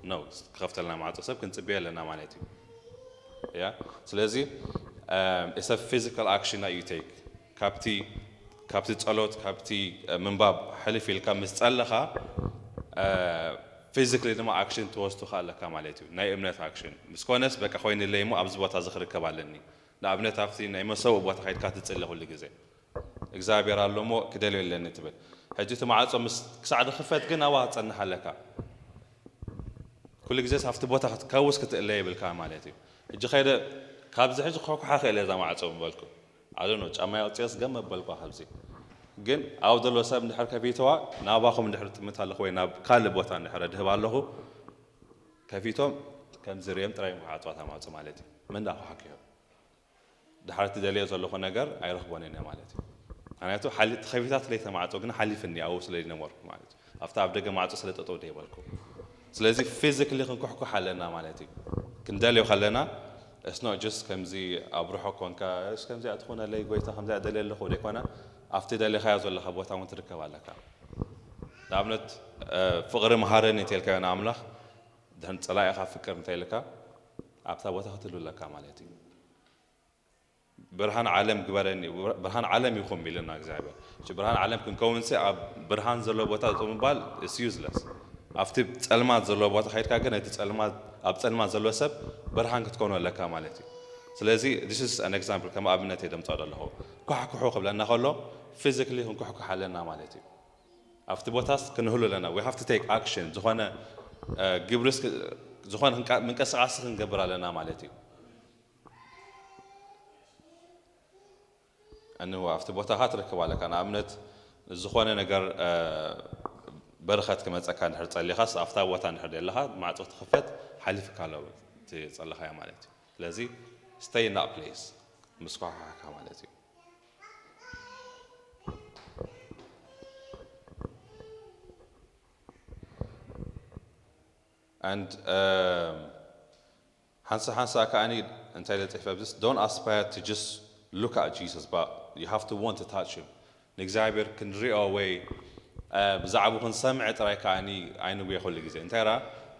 ኖ፣ ክኸፍተልና ማዕጾ ሰብ ክንጽበዮ ኣለና ማለት እዩ። ያ ስለዚ it's a physical action that you take ካብቲ ካብቲ ጸሎት ካብቲ ምንባብ ሕልፍ ኢልካ ምስ ጸለኻ physically ድማ action ትወስዱ ከ ኣለካ ማለት እዩ። ናይ እምነት action ምስ ኮነስ በቃ ኮይንለይ እሞ ኣብዚ ቦታ እዚ ክርከብ ኣለኒ። ንኣብነት ኣብቲ ናይ መሰውእ ቦታ ከይድካ ትጽሊ ኩሉ ግዜ እግዚኣብሔር ኣሎ እሞ ክደልዮ ኣለኒ ትብል። ሕጂ እቲ ማዕጾ ምስ ክሳዕ ድኽፈት ግን ኣብኣ ክትጸንሕ ኣለካ። ኩሉ ግዜስ ኣብቲ ቦታ ክትካውስ ክትእለ የብልካ ማለት እዩ። ሕጂ ከይደ ካብዚ ሕጂ ክኳሓ ክእል እየ እዛ ማዕጾ ምበልኩ ኣለ ጫማ ኣውፅኦስ ገም መበልኳ ካብዚ ግን ኣብ ዘሎ ሰብ እንድሕር ከፊትዋ ናባኹም እንድሕር ትምት ኣለኹ ወይ ናብ ካልእ ቦታ እንድሕር ድህብ ኣለኹ ከፊቶም ከምዚ ሪኦም ጥራይ ምሓፅዋ ተማፁ ማለት እዩ። ምን ዳኹ ሓኪዮም ድሓር እቲ ደልዮ ዘለኹ ነገር ኣይረኽቦን እየ ማለት እዩ። ምክንያቱ ሓሊ- ተኸፊታት ለይተማዕጾ ግን ሓሊፍኒ ኣብኡ ስለ ዝነበርኩ ማለት እዩ። ኣብታ ኣብ ደገ ማዕጾ ስለ ጠጠው ደይበልኩ ስለዚ ፊዚክሊ ክንኩሕኩሕ ኣለና ማለት እዩ። ክንደልዮ ከለና it's not just ከምዚ ኣብ ርሑቕ ኮንካ እስ ከምዚኣ ትኾነለይ ጎይታ ከምዚኣ ደልየ ኣለኹ ዘይኮነ ኣብቲ ደሊኻዮ ዘለኻ ቦታ እውን ትርከብ ኣለካ። ንኣብነት ፍቕሪ መሃረኒ እንተልካዮ ንኣምላኽ ድሕን ጸላኢኻ ፍቅር እንተልካ ኣብታ ቦታ ክትህሉ ኣለካ ማለት እዩ። ብርሃን ዓለም ግበረኒ ብርሃን ዓለም ይኹን ኢልና እግዚኣብሔር። እሺ ብርሃን ዓለም ክንከውንሲ ኣብ ብርሃን ዘሎ ቦታ ጠጠው ምባል is useless። ኣብቲ ጸልማት ዘሎ ቦታ ከይድካ ግን ነቲ ጸልማት ኣብ ጸልማት ዘሎ ሰብ ብርሃን ክትኮኖ ኣለካ ማለት እዩ። ስለዚ this is an example ከም ኣብነት እየ ደምጻ ዘለኹ። ኳሕኩሑ ክብለና ከሎ ፊዚክሊ ክንኩሕኩሕ ኣለና ማለት እዩ። ኣብቲ ቦታስ ክንህሉ ኣለና we have to take action ዝኾነ ግብርስ ዝኾነ ምንቀስቃስ ክንገብር ኣለና ማለት እዩ። እንዋ ኣብቲ ቦታኻ ትረክባ ኣለካ። ንኣብነት ዝኾነ ነገር በረኸት ክመፀካ እንድሕር ፀሊኻስ ኣብታ ቦታ እንድሕር ዘለኻ ማዕፆ ትኽፈት ሓሊፍካ ኣሎ እቲ ፀለኻዮ ማለት እዩ። ስለዚ stay in that place ምስኳሓካ ማለት እዩ። And ሓንሳ ሓንሳ ከኣኒ እንታይ ኢለ ፅሒፈ ኣብዚስ don't aspire to just look at Jesus but you have to want to touch him ንእግዚኣብሔር ክንሪኦ ወይ ብዛዕባኡ ክንሰምዕ ጥራይ ከኣኒ ኣይንጉየ ኩሉ ግዜ እንታይ ራ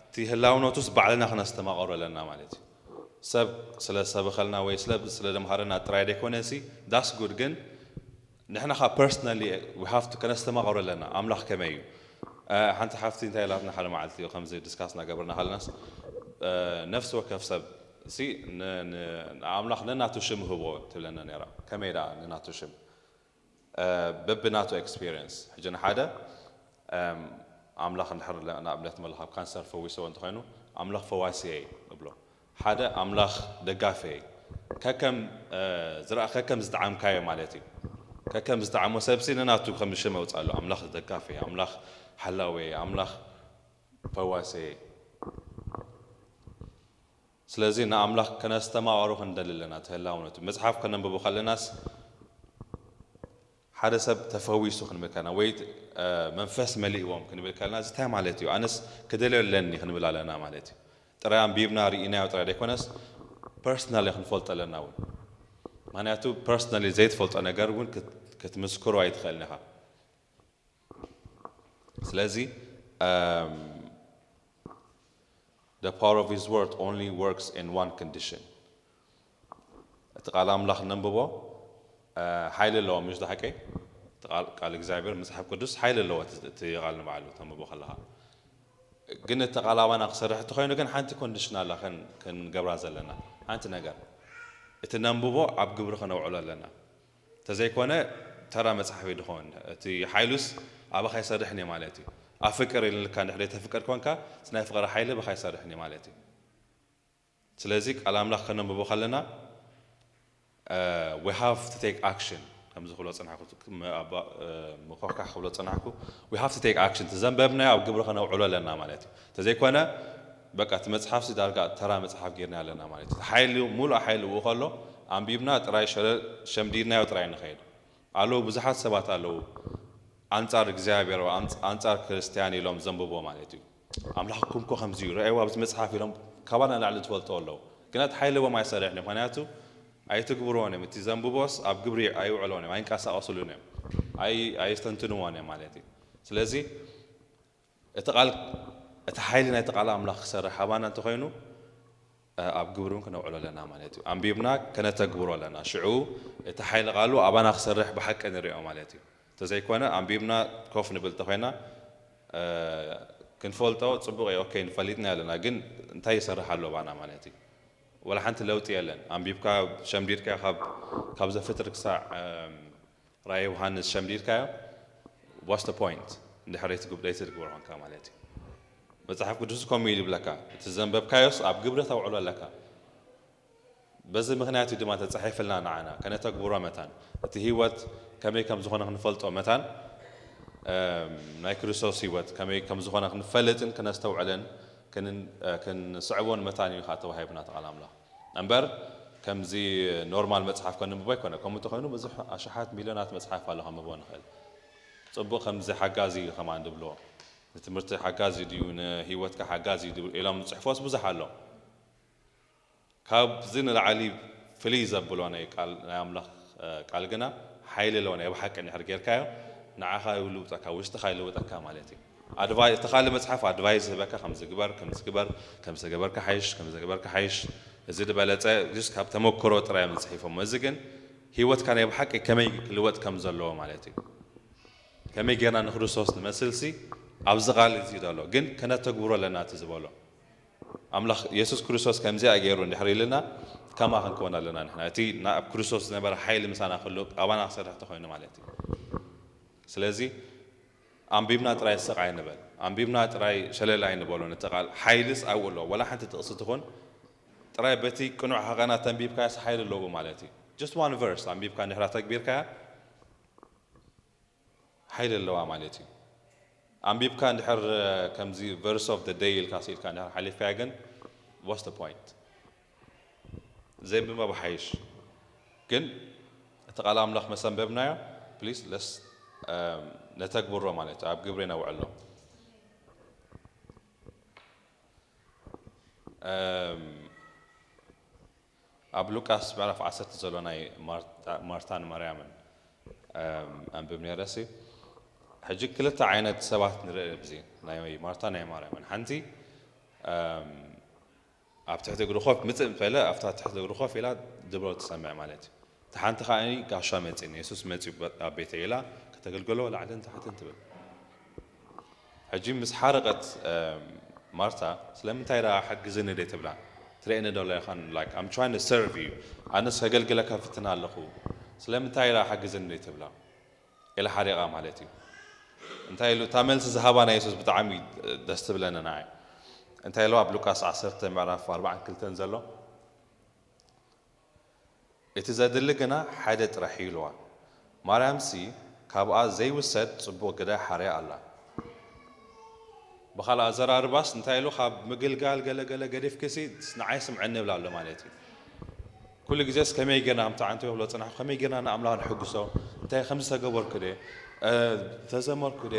እቲ ህላውነቱስ ባዕልና ክነስተማቐሮ ኣለና ማለት እዩ ሰብ ስለ ሰብኸልና ወይ ስለ ስለ ደምሃረና ጥራይ ደይኮነ ሲ that's good ግን ንሕና ካ personally we have to ከነስተማቐሮ ኣለና ኣምላኽ ከመይ እዩ ሓንቲ ሓፍቲ እንታይ ኢላትና ሓደ መዓልቲ ከምዚ discuss እናገበርና ሃለናስ ነፍሲ ወከፍ ሰብ ሲ ንኣምላኽ ነናቱ ሽም ህቦ ትብለና ነራ ከመይ ደኣ ነናቱ ሽም በብናቱ experience ሕጂ ንሓደ ኣምላኽ እንድሕር ንኣብነት መለ ካብ ካንሰር ፈዊስዎ እንተኮይኑ ኣምላኽ ፈዋሲ እየ እብሎ ሓደ ኣምላኽ ደጋፊ እየ ከከም ዝረኣ ከከም ዝጠዓምካዮ ማለት እዩ ከከም ዝጠዓሞ ሰብሲ ንናቱ ከም ሽም ኣውፅኣሉ ኣምላኽ ደጋፊ እየ ኣምላኽ ሓላዊ እየ ኣምላኽ ፈዋሲ እየ ስለዚ ንኣምላኽ ከነስተማቐሮ ክንደሊ ኣለና ተህላውነቱ መፅሓፍ ከነንብቦ ከለናስ ሓደ ሰብ ተፈዊሱ ክንብል ከለና ወይ መንፈስ መሊእዎም ክንብል ከለና እንታይ ማለት እዩ ኣነስ ክደልዮ ኣለኒ ክንብል ኣለና ማለት እዩ ጥራይ ኣንቢብና ርኢናዮ ጥራይ ዘይኮነስ personally ክንፈልጦ ኣለና እውን ምክንያቱ personally ዘይትፈልጦ ነገር እውን ክትምስክሮ ኣይትኽእልን ኢኻ ስለዚ the power of his word only works in one condition እቲ ቃል ኣምላኽ ነንብቦ ሓይሊ ኣለዎ ምሽ ሓቀይ ቃል እግዚኣብሔር መፅሓፍ ቅዱስ ሓይሊ ኣለዎ እቲ ቃል ንባዕሉ ተንብቦ ከለኻ ግን እቲ ቃል ኣባና ክሰርሕ እንተኮይኑ ግን ሓንቲ ኮንዲሽን ኣላ ክንገብራ ዘለና ሓንቲ ነገር እቲ ነንብቦ ኣብ ግብሪ ከነውዕሎ ኣለና ተዘይኮነ ተራ መፅሓፍ እዩ ድኸውን እቲ ሓይሉስ ኣባኻ ይሰርሕን እየ ማለት እዩ ኣፍቅር ኢልካ እንድሕር ተፍቅር ኮንካ እቲ ናይ ፍቅሪ ሓይሊ ብኻ ይሰርሕን እየ ማለት እዩ ስለዚ ቃል ኣምላኽ ከነንብቦ ከለና we have to take action ከምዚ ክብሎ ፅናሕኩ ምኮካ ክብሎ ፅናሕኩ we have to take action ዘንበብናዮ ኣብ ግብሪ ከነውዕሎ ኣለና ማለት እዩ ተዘይኮነ በቃ እቲ መፅሓፍ ሲ ዳርጋ ተራ መፅሓፍ ጌርና ኣለና ማለት እዩ ሓይሊ ሙሉእ ሓይሊ ኡ ከሎ ኣንቢብና ጥራይ ሸምዲድናዮ ጥራይ ንኸይድ ኣለዉ ብዙሓት ሰባት ኣለዉ ኣንጻር እግዚኣብሔር ኣንጻር ክርስትያን ኢሎም ዘንብቦ ማለት እዩ ኣምላኽኩም ኮ ከምዚ እዩ ረኣይዎ ኣብዚ መፅሓፍ ኢሎም ካባና ላዕሊ ዝፈልጦ ኣለዉ ግና እቲ ሓይሊ ቦም ኣይሰርሕን ምክንያቱ ኣይትግብርዎን እዮም እቲ ዘንብቦስ ኣብ ግብሪ ኣይውዕሎን እዮም ኣይንቀሳቀስሉን እዮም ኣየስተንትንዎን እዮም ማለት እዩ ስለዚ እቲ ቃል እቲ ሓይሊ ናይቲ ቃል ኣምላኽ ክሰርሕ ኣባና እንተኮይኑ ኣብ ግብሪ እውን ክነውዕሎ ኣለና ማለት እዩ ኣንቢብና ከነተግብሮ ኣለና ሽዑ እቲ ሓይሊ ቃሉ ኣባና ክሰርሕ ብሓቂ ንሪኦ ማለት እዩ እንተዘይኮነ ኣንቢብና ኮፍ ንብል እንተኮይና ክንፈልጦ ፅቡቅ እዩ ኦኬ ንፈሊጥና ኣለና ግን እንታይ ይሰርሕ ኣሎ ባና ማለት እዩ ወላ ሓንቲ ለውጢ የለን ኣንቢብካ ሸምዲድካ ካብ ዘፍጥር ክሳዕ ራእይ ዮሃንስ ሸምዲድካዮ what's the point እንድሕር ዘይትግብሮ ኮንካ ማለት እዩ መፅሓፍ ቅዱስ ከምኡ ኢሉ ይብለካ እቲ ዘንበብካዮስ ኣብ ግብሪ ተውዕሎ ኣለካ በዚ ምክንያት እዩ ድማ ተፃሒፍልና ንዓና ከነተግብሮ መታን እቲ ህይወት ከመይ ከም ዝኾነ ክንፈልጦ መታን ናይ ክርስቶስ ህይወት ከመይ ከም ዝኾነ ክንፈልጥን ክነስተውዕልን ክንስዕቦን መታን እዩ ከዓ ተዋሂብና ተቃል ኣምላኽ እምበር ከምዚ ኖርማል መፅሓፍ ከንብቦ ኣይኮነ ከምኡ እንተኮይኑ ብዙሕ ኣሽሓት ሚልዮናት መፅሓፍ ኣሎ ከንብቦ ንኽእል ፅቡቅ ከምዚ ሓጋዚ እዩ ከማን ድብልዎ ንትምህርቲ ሓጋዚ ድዩ ንህይወትካ ሓጋዚ ድዩ ኢሎም ዝፅሕፎስ ብዙሕ ኣሎ ካብዚ ንላዕሊ ፍልይ ዘብሎ ናይ ቃል ናይ ኣምላኽ ቃል ግና ሓይሊ ኣለዎ ናይ ብሓቂ እንድሕር ጌርካዮ ንዓኻ ይልውጠካ ውሽጥኻ ይልውጠካ ማለት እዩ ኣድቫይ እቲ ካልእ መፅሓፍ ኣድቫይስ ዝህበካ ከምዝግበር ከምዝግበር ከምዝገበርካ ሓይሽ ከምዝገበርካ ሓይሽ እዚ ዝበለፀ ስ ካብ ተመክሮ ጥራይ እዮም ዝፅሒፎም እዚ ግን ህይወትካ ናይ ብሓቂ ከመይ ክልወጥ ከም ዘለዎ ማለት እዩ ከመይ ጌርና ንክርስቶስ ንመስልሲ ኣብዚ ቃል እዚ ዘሎ ግን ከነተግብሮ ኣለና እቲ ዝበሎ ኣምላኽ የሱስ ክርስቶስ ከምዚኣ ገይሩ እንድሕር ኢልና ከማ ክንከውን ኣለና ንሕና እቲ ናብ ክርስቶስ ዝነበረ ሓይሊ ምሳና ክሉ ኣባና ክሰርሕ ተኮይኑ ማለት እዩ ስለዚ ኣንቢብና ጥራይ ስቕ ኣይንበል ኣንቢብና ጥራይ ሸለል ኣይንበሎ ነቲ ቃል ሓይልስ ኣብኡ ኣሎ ወላ ሓንቲ ጥቕሲ ትኹን ጥራይ በቲ ቅኑዕ ሃቐና ተንቢብካያስ ሓይሊ ኣለዎ ማለት እዩ just one verse ኣንቢብካ እንድሕር ኣተግቢርካያ ሓይሊ ኣለዋ ማለት እዩ። ኣንቢብካ እንድሕር ከምዚ verse of the day ኢልካ ስኢልካ እንድሕር ሓሊፍካያ ግን what's the point? ዘይምንባብ ሓይሽ። ግን እቲ ቃል ኣምላኽ መሰንበብናዮ please let's ነተግብሮ ማለት እዩ። ኣብ ግብሪ ነውዕሎ። ኣብ ሉቃስ ምዕራፍ ዓሰርተ ዘሎ ናይ ማርታን ማርያምን ኣንብብ ነይረ ሲ። ሕጂ ክልተ ዓይነት ሰባት ንርኢ ኣብዚ ናይ ማርታ ናይ ማርያምን። ሓንቲ ኣብ ትሕቲ እግሩ ኮፍ ምፅእ ፈለ ኣብታ ትሕቲ እግሩ ኮፍ ኢላ ድብሮ ትሰምዕ ማለት እዩ። እቲ ሓንቲ ከዓ ጋሻ መፂኒ የሱስ መፂኡ ኣብ ቤተ ኢላ ከተገልገሎ ላዕልን ታሕትን ትብል። ሕጂ ምስ ሓረቐት ማርታ ስለምንታይ ደኣ ሓግዝኒ ደይ ትብላ? ትርእየኒ ዶ ኣለኻን like I'm trying to serve you ኣነስ ከገልግለካ ፍትን ኣለኹ ስለምንታይ ደኣ ሓግዝኒ ደይ ትብላ? ኢላ ሓሪቓ ማለት እዩ። እንታይ ኢሉ እታ መልሲ ዝሃባ ናይ የሱስ ብጣዕሚ ደስ ትብለኒ ንዓይ። እንታይ ኢሉ ኣብ ሉቃስ ዓሰርተ ምዕራፍ ኣርባዓን ክልተን ዘሎ እቲ ዘድሊ ግና ሓደ ጥራሕ እዩ ኢልዋ። ማርያምሲ ካብኣ ዘይውሰድ ጽቡቕ ግደ ሓርያ ኣላ። ብኻልእ ኣዘራርባስ እንታይ ኢሉ ካብ ምግልጋል ገለ ገለ ገዲፍክሲ ንዓይ ስምዐኒ ይብላ ኣሎ ማለት እዩ። ኩሉ ግዜስ ከመይ ጌርና ከምቲ ዓንተ ይብሎ ጽናሕ ከመይ ጌርና ንኣምላኽ ንሕግሶ እንታይ ከምዚ ተገበርኩ ደ ተዘመርኩ ደ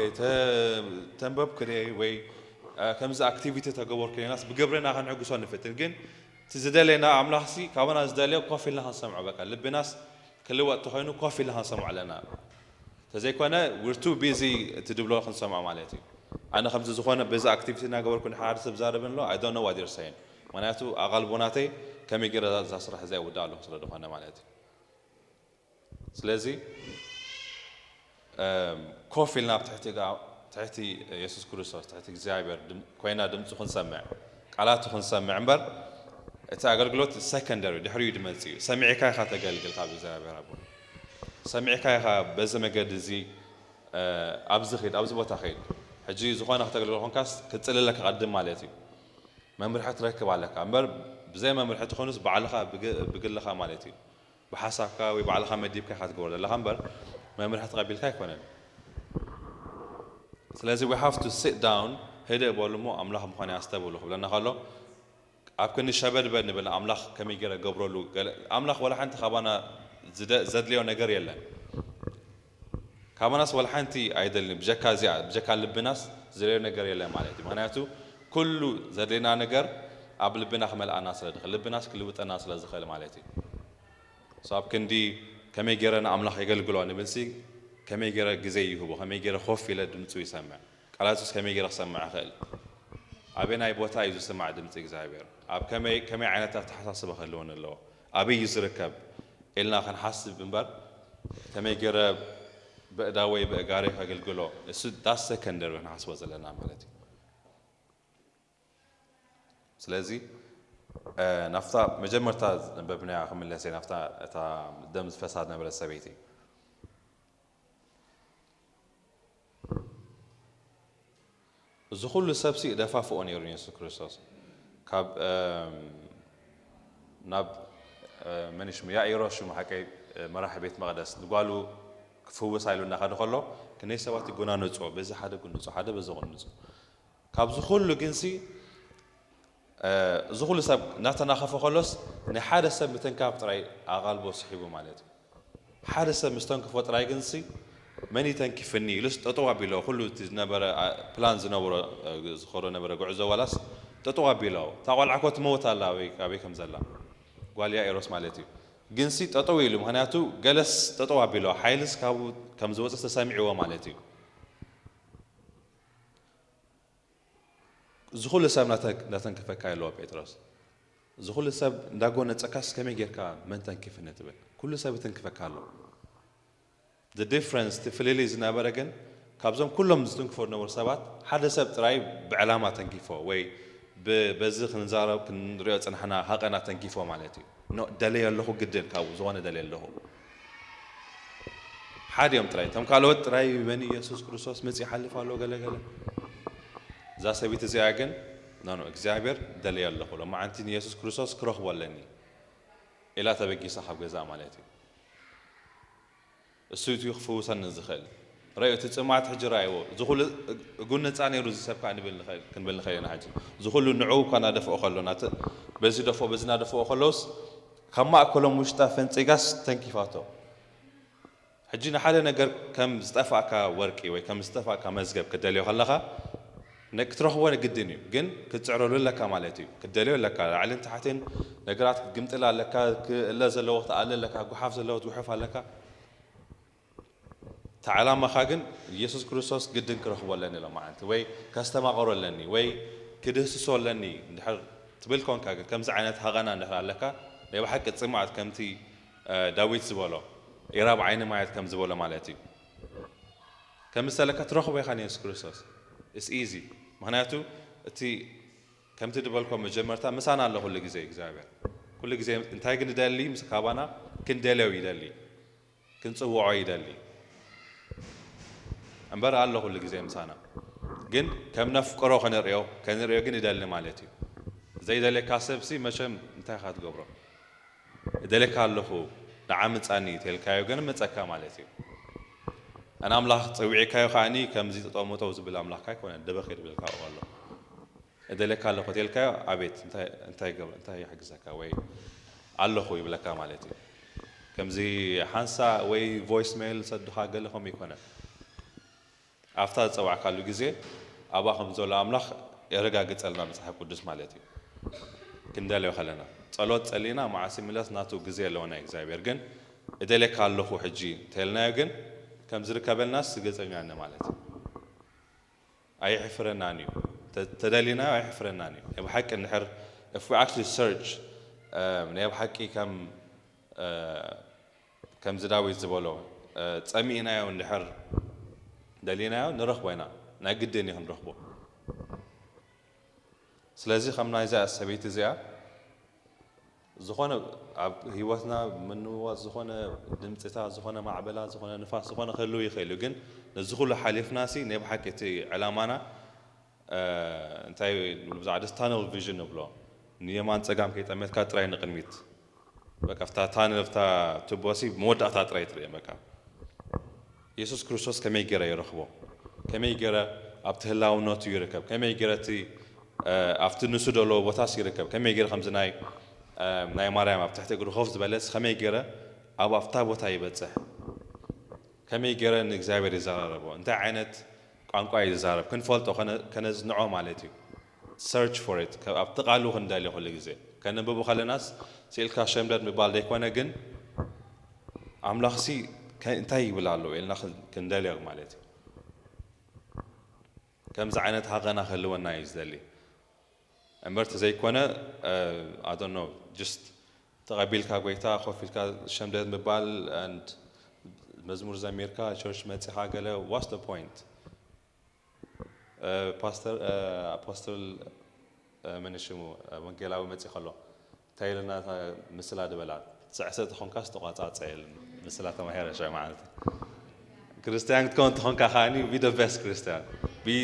ተንበብኩ ደ ወይ ከምዚ ኣክቲቪቲ ተገበርኩ ደ ናስ ብግብርና ከንሕግሶ ንፍትን ግን እቲ ዝደለየና ኣምላኽሲ ካባና ዝደለዮ ኮፍ ኢልና ክንሰምዖ በቃ ልብናስ ክልወጥ ተኾይኑ ኮፍ ኢልና ክንሰምዖ ኣለና። ተዘይኮነ we're too busy እቲ ድብሎ ክንሰምዖ ማለት እዩ። ኣነ ከምዚ ዝኾነ በዚ ኣክቲቪቲ እናገበርኩ ንሓደ ሰብ ዛረብን ኣሎ I don't know what you're saying ምክንያቱ ኣቓልቦ ናተይ ከመይ ገይረ እዛ ስራሕ እዚኣ ይውዳእ ኣለኹ ስለ ዝኾነ ማለት እዩ። ስለዚ ኮፍ ኢልና ኣብ ትሕቲ ትሕቲ የሱስ ክርስቶስ ትሕቲ እግዚኣብሔር ኮይና ድምፁ ክንሰምዕ ቃላቱ ክንሰምዕ እምበር እቲ ኣገልግሎት ሰከንደሪ ድሕሪኡ ድመፅ እዩ። ሰሚዕካ ኢኻ ተገልግል ካብ እግዚኣብሔር ኣቦ ሰሚዕካ ኢኻ በዚ መገዲ እዚ ኣብዚ ኸይድ ኣብዚ ቦታ ኸይድ ሕጂ ዝኾነ ክተገልግል ኮንካስ ክፅልለካ ቀድም ማለት እዩ። መምርሒ ትረክብ ኣለካ እምበር ብዘይ መምርሒ ትኾኑስ ባዕልኻ ብግልኻ ማለት እዩ። ብሓሳብካ ወይ ባዕልኻ መዲብካ ኢኻ ትገብሮ ዘለኻ እምበር መምርሒ ተቐቢልካ ኣይኮነን። ስለዚ we have to sit down ህድእ በሉ እሞ ኣምላኽ ምዃን ኣስተብህሉ ክብለና ከሎ ኣብ ክንዲ ሸበድበድ ንብል ኣምላኽ ከመይ ገይረ ገብረሉ ኣምላኽ ወላ ሓንቲ ካባና ዘድልዮ ነገር የለን። ካባናስ ወላ ሓንቲ ኣይደልን ብጀካ እዚኣ ብጀካ ልብናስ ዝደልዮ ነገር የለን ማለት እዩ። ምክንያቱ ኩሉ ዘድልየና ነገር ኣብ ልብና ክመልኣና ስለ ዝኽእል ልብናስ ክልውጠና ስለ ዝኽእል ማለት እዩ። So ኣብ ክንዲ ከመይ ገይረ ንኣምላኽ የገልግሎ ንብልሲ ከመይ ገይረ ግዜ ይህቦ ከመይ ገይረ ኮፍ ኢለ ድምፁ ይሰምዕ ቃላቱስ ከመይ ገይረ ክሰምዕ እኽእል ኣበናይ ቦታ እዩ ዝስማዕ ድምፂ እግዚኣብሔር ኣብ ከመይ ከመይ ዓይነት ኣተሓሳስባ ክህልወኒ ኣለዎ ኣበይ እዩ ዝርከብ ኢልና ክንሓስብ እምበር ከመይ ገይረ ብእዳ ወይ ብእጋሪ ከገልግሎ እሱ that's secondary ክንሓስቦ ዘለና ማለት እዩ። ስለዚ ናብታ መጀመርታ ዘንበብናያ ክምለስ እየ ናብታ እታ ደም ዝፈሳ ዝነበረት ሰበይቲ እዚ ኩሉ ሰብሲ ደፋፍኦ ነይሩ ንየሱስ ክርስቶስ ካብ ናብ መን ሽሙ ያኢሮስ ሽሙ ሓቀይ መራሒ ቤት መቕደስ ንጓሉ ክፍውሳ ኢሉ እናኸደ ከሎ ክንደይ ሰባት ይጎናነፅዎ በዚ ሓደ ጉንፁ ሓደ በዚ ጉንፁ ካብዚ ኩሉ ግንሲ እዚ ኩሉ ሰብ እናተናኸፈ ከሎስ ናይ ሓደ ሰብ ምትንካፍ ጥራይ ኣቓልቦ ስሒቡ ማለት እዩ። ሓደ ሰብ ምስ ተንክፎ ጥራይ ግንሲ መን ይተንኪፍኒ ኢሉስ ጠጠው ኣቢሎ ኩሉ እቲ ዝነበረ ፕላን ዝነበሮ ዝኸዶ ነበረ ጉዕዞ ዋላስ ጠጠው ኣቢሎ እታ ቆልዓ ኮ ትመውት ኣላ ኣበይ ኣበይ ከም ዘላ ጓል ያኢሮስ ማለት እዩ። ግንሲ ጠጠው ኢሉ ምክንያቱ ገለስ ጠጠው ኣቢሎ ሓይልስ ካብኡ ከም ዝወፅእ ተሰሚዕዎ ማለት እዩ። እዚ ኩሉ ሰብ እናተንከፈካ ኣለዎ ጴጥሮስ። እዚ ኩሉ ሰብ እንዳጎነፀካስ ከመይ ጌርካ መን ተንኪፍኒ ትብል? ኩሉ ሰብ ይትንክፈካ ኣሎ። The difference እቲ ፍልልይ ዝነበረ ግን ካብዞም ኩሎም ዝትንክፎ ዝነበሩ ሰባት ሓደ ሰብ ጥራይ ብዕላማ ተንኪፎ ወይ በዚ ክንዛረብ ክንሪኦ ፅናሕና ሃቀና ተንኪፎ ማለት እዩ። ደለየ ኣለኹ ግድን ካብኡ ዝኾነ ደለየ ኣለኹ ሓደ እዮም ጥራይ እቶም ካልኦት ጥራይ መን ኢየሱስ ክርስቶስ መፂ ይሓልፍ ኣሎ ገለገለ እዛ ሰበይቲ እዚኣ ግን ኖ እግዚኣብሔር ደለየ ኣለኹ ሎማዓንቲ ንየሱስ ክርስቶስ ክረኽቦ ኣለኒ ኢላ ተበጊሳ ካብ ገዛ ማለት እዩ። እሱ እዩ ክፍውሰኒ ዝኽእል። ረዩ እቲ ጽማት ሕጂ ራእይዎ። እዚ ኩሉ እጉን ነጻ ነይሩ እዚ ሰብ ከኣ ንብል ንኽእል፣ ክንብል ንኽእል ኢና ሕጂ። እዚ ኩሉ ንዕኡ እኳ እናደፍኦ ከሎ፣ ናተ-፣ በዚ ደፍኦ፣ በዚ እናደፍኦ ከሎስ፣ ካብ ማእከሎም ውሽጣ ፈንጺጋስ ተንኪፋቶ። ሕጂ ንሓደ ነገር ከም ዝጠፋእካ ወርቂ ወይ ከም ዝጠፋእካ መዝገብ ክትደልዮ ከለኻ፣ ነ-፣ ክትረኽቦ ግድን እዩ፣ ግን ክትጽዕረሉ ኣለካ ማለት እዩ። ክትደልዮ ኣለካ፣ ላዕልን ታሕትን ነገራት ክትግምጥል ኣለካ፣ ክእለ ዘለዎ ክትኣለ ኣለካ፣ ጉሓፍ ዘለዎ ትጉሕፍ ኣለካ። እታ ዕላማኻ ግን ኢየሱስ ክርስቶስ ግድን ክረኽቦ ኣለኒ ሎማዓንቲ፣ ወይ ከስተማቕሮ ኣለኒ፣ ወይ ክድህስሶ ኣለኒ እንድሕር ትብል ኮንካ፣ ግን ከምዚ ዓይነት ሃቐና እንድሕር ኣለካ፣ ናይ ብሓቂ ጽምኣት ከምቲ፣ እ፣ ዳዊት ዝበሎ፣ "ኢራብ ዓይኒ ማየት" ከም ዝበሎ ማለት እዩ። ከም ዝተለካ ትረኽቦ ኢኻ ንየሱስ ክርስቶስ። It's easy። ምኽንያቱ እቲ ከምቲ ዝበልኮ መጀመርታ ምሳና ኣሎ ኩሉ ግዜ እግዚኣብሔር። ኩሉ ግዜ እንታይ ግን ይደሊ? ምስ ካባና ክንደልዮ ይደሊ፣ ክንጽውዖ ይደሊ። እምበር ኣሎ ኩሉ ግዜ ምሳና። ግን ከም ነፍቅሮ ከነርእዮ፣ ከንርእዮ ግን ይደሊ ማለት እዩ። ዘይደልየካ ሰብሲ መቸም እንታይ ኢኻ ትገብሮ? እደልየካ ኣለኹ፣ ንዓ ምጻኒ ተልካዮ ግን መጸካ ማለት እዩ። ኣነ ኣምላኽ ጸዊዕካዮ ከኣኒ ከምዚ ጠጠው መጠው ዝብል ኣምላኽካ ኣይኮነን፣ ደበኽ ይብልካ ኣሎ። እደልየካ ኣለኹ ተልካዮ፣ ኣቤት፣ እንታይ፣ እንታይ ገብ-፣ እንታይ ይሕግዘካ? ወይ ኣለኹ ይብለካ ማለት እዩ። ከምዚ ሓንሳ ወይ ቮይስ ሜይል ሰድኻ ገለ ከምኡ ይኮነን። ኣብታ ዝጸዋዕካሉ ግዜ ኣብኣ ከም ዘሎ ኣምላኽ የረጋግጸልና መጽሓፍ ቅዱስ ማለት እዩ። ክንደልዮ ከለና ጸሎት ጸሊና መዓስ ይምለስ ናቱ ግዜ ኣለዎ ናይ እግዚኣብሔር። ግን እደልየካ ኣለኹ ሕጂ እንተልናዮ ግን ከም ዝርከበልናስ ርግጸኛ ነን ማለት እዩ። ኣየሕፍረናን እዩ። ተ-፣ ተደሊናዮ ኣየሕፍረናን እዩ። ናይ ብሓቂ እንድሕር if we actually search፣ እ፣ ናይ ብሓቂ ከም፣ እ፣ ከምዚ ዳዊት ዝበሎ፣ እ፣ ጸሚእናዮ እንድሕር ደሊናዮ ንረኽቦ ኢና። ናይ ግድን እዩ ክንረኽቦ። ስለዚ ከም ናይዛ ሰበይቲ እዚኣ ዝኾነ ኣብ ህይወትና ምንዋጽ ዝኾነ ድምጽታት፣ ዝኾነ ማዕበላት፣ ዝኾነ ንፋስ፣ ዝኾነ ክህልው ይኽእል እዩ። ግን ነዚ ኩሉ ሓሊፍናሲ ናይ ብሓቂ እቲ ዕላማና፣ እ፣ እንታይ ንብሎ፣ ብዛዕባ this tunnel vision ንብሎ፣ ንየማን ጸጋም ከይጠመትካ ጥራይ ንቕድሚት። በቃ፣ ኣብታ ታነል፣ ኣብታ ቱቦሲ መወዳእታ ጥራይ ትርእየ፣ በቃ። የሱስ ክርስቶስ ከመይ ገይረ ይረኽቦ? ከመይ ገይረ ኣብቲ ህላውነቱ ይርከብ? ከመይ ገይረ እቲ፣ እ፣ ኣብቲ ንሱ ዘለዎ ቦታስ ይርከብ? ከመይ ገይረ ከምዚ ናይ፣ እ፣ ናይ ማርያም ኣብ ትሕቲ እግሩ ኮፍ ዝበለስ ከመይ ገይረ ኣብ፣ ኣብታ ቦታ ይበጽሕ? ከመይ ገይረ ንእግዚኣብሔር ይዘራረቦ? እንታይ ዓይነት ቋንቋ እዩ ዝዛረብ? ክንፈልጦ፣ ከነ-፣ ከነጽንዖ ማለት እዩ። Search for it። ከ-፣ ኣብቲ ቃሉ ክንደሊ ኩሉ ግዜ። ከነንብቦ ከለናስ ስኢልካ ሸምደድ ምባል ዘይኮነ፣ ግን ኣምላኽሲ ከ-፣ እንታይ ይብል ኣሎ ኢልና ክን-፣ ክንደልዮ ማለት እዩ። ከምዚ ዓይነት ሃቐና ክህልወና እዩ ዝደሊ። እምበር ተዘይኮነ፣ እ፣ I don't know፣ just ተቐቢልካ ጎይታ ኮፍ ኢልካ ሸምደድ ምባል and መዝሙር ዘሚርካ ቸርች መጺኻ ገለ፣ what's the point? እ፣ ፓስተር፣ እ፣ ኣፖስትል፣ እ፣ መን ሽሙ፣ እ፣ ወንጌላዊ መጺ ከሎ እንታይ ኢልና እታ ምስላ ድበላ? ትስዕሰ ተኾንካስ ተቋጻጸ ኢል ምስላ ተማሂረ ሽዑ ማለት እዩ። ክርስትያን ክትከውን ተኾንካ ከኣኒ be the best ክርስትያን። Be፣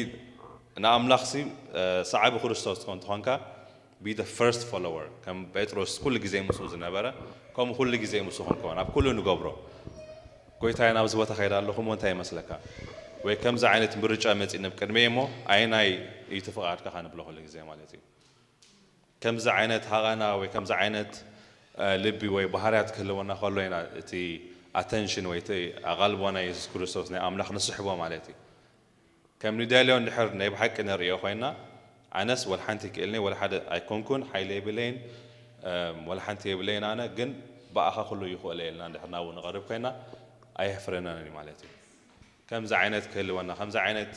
ንኣምላኽሲ፣ እ፣ ሰዓቢ ክርስቶስ ትኮን ተኾንካ be the first follower። ከም ጴጥሮስ ኩሉ ግዜ ምስኡ ዝነበረ፣ ከምኡ ኩሉ ግዜ ምስኡ ክንከውን ኣብ ኩሉ ንገብሮ። ጎይታዬ ናብዚ ቦታ ከይደ ኣለኹ እሞ እንታይ ይመስለካ? ወይ ከምዚ ዓይነት ምርጫ መጺእ ናብ ቅድመይ እሞ ኣየናይ እዩ እቲ ፍቓድካ ከንብሎ ኩሉ ግዜ ማለት እዩ። ከምዚ ዓይነት ሃቐና ወይ ከምዚ ዓይነት፣ እ፣ ልቢ ወይ ባህርያት ክህልወና ከሎ ኢና እቲ ኣተንሽን ወይ እቲ ኣቓልቦ ናይ የሱስ ክርስቶስ ናይ ኣምላኽ ንስሕቦ ማለት እዩ። ከም ንደልዮ እንድሕር ናይ ብሓቂ ንርእዮ ኮይና፣ ኣነስ ወላ ሓንቲ ክእልኒ ወላ ሓደ ኣይኮንኩን፣ ሓይሊ የብለይን፣ እም፣ ወላ ሓንቲ የብለይን ኣነ፣ ግን ብኣኻ ኩሉ ይኽእሎ ኢልና እንድሕር ናብኡ ንቐርብ ኮይና፣ ኣየሕፍረናን እዩ ማለት እዩ። ከምዚ ዓይነት ክህልወና፣ ከምዚ ዓይነት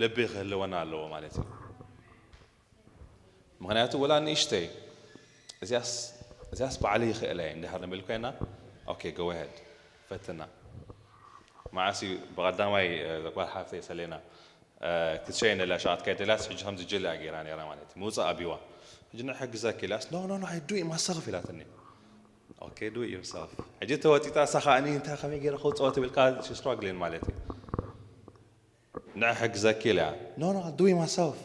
ልቢ ክህልወና ኣለዎ ማለት እዩ። ምኽንያቱ ወላ ንእሽተይ እዚኣስ፣ እዚኣስ ባዕለይ ይኽእለ እየ እንድሕር ንብል ኮይና፣ ኦኬ፣ go ahead፣ ፈትና። መዓስ እዩ ብቐዳማይ፣ እ፣ ጓል ሓፍተይ ሰሌና፣ እ፣ ክትሸይን ደልያ ሸቓት ከይደልያስ ሕጂ ከምዚ ጅል እያ ገይራ ነይራ ማለት እዩ። ምውጻእ ኣቢዋ። ሕጂ ንሕግዘኪ ኢላስ፣ "No, no, no, I do it myself" ኢላትኒ። ኦኬ፣ do it yourself። ሕጂ ተወጢጣ እሳ ከኣኒ እንታይ ከመይ ገይረ ከውጽኦ ትብል ከኣ she's struggling ማለት እዩ። ንዕሕግዘኪ ኢለያ። "No, no, I'll do it myself."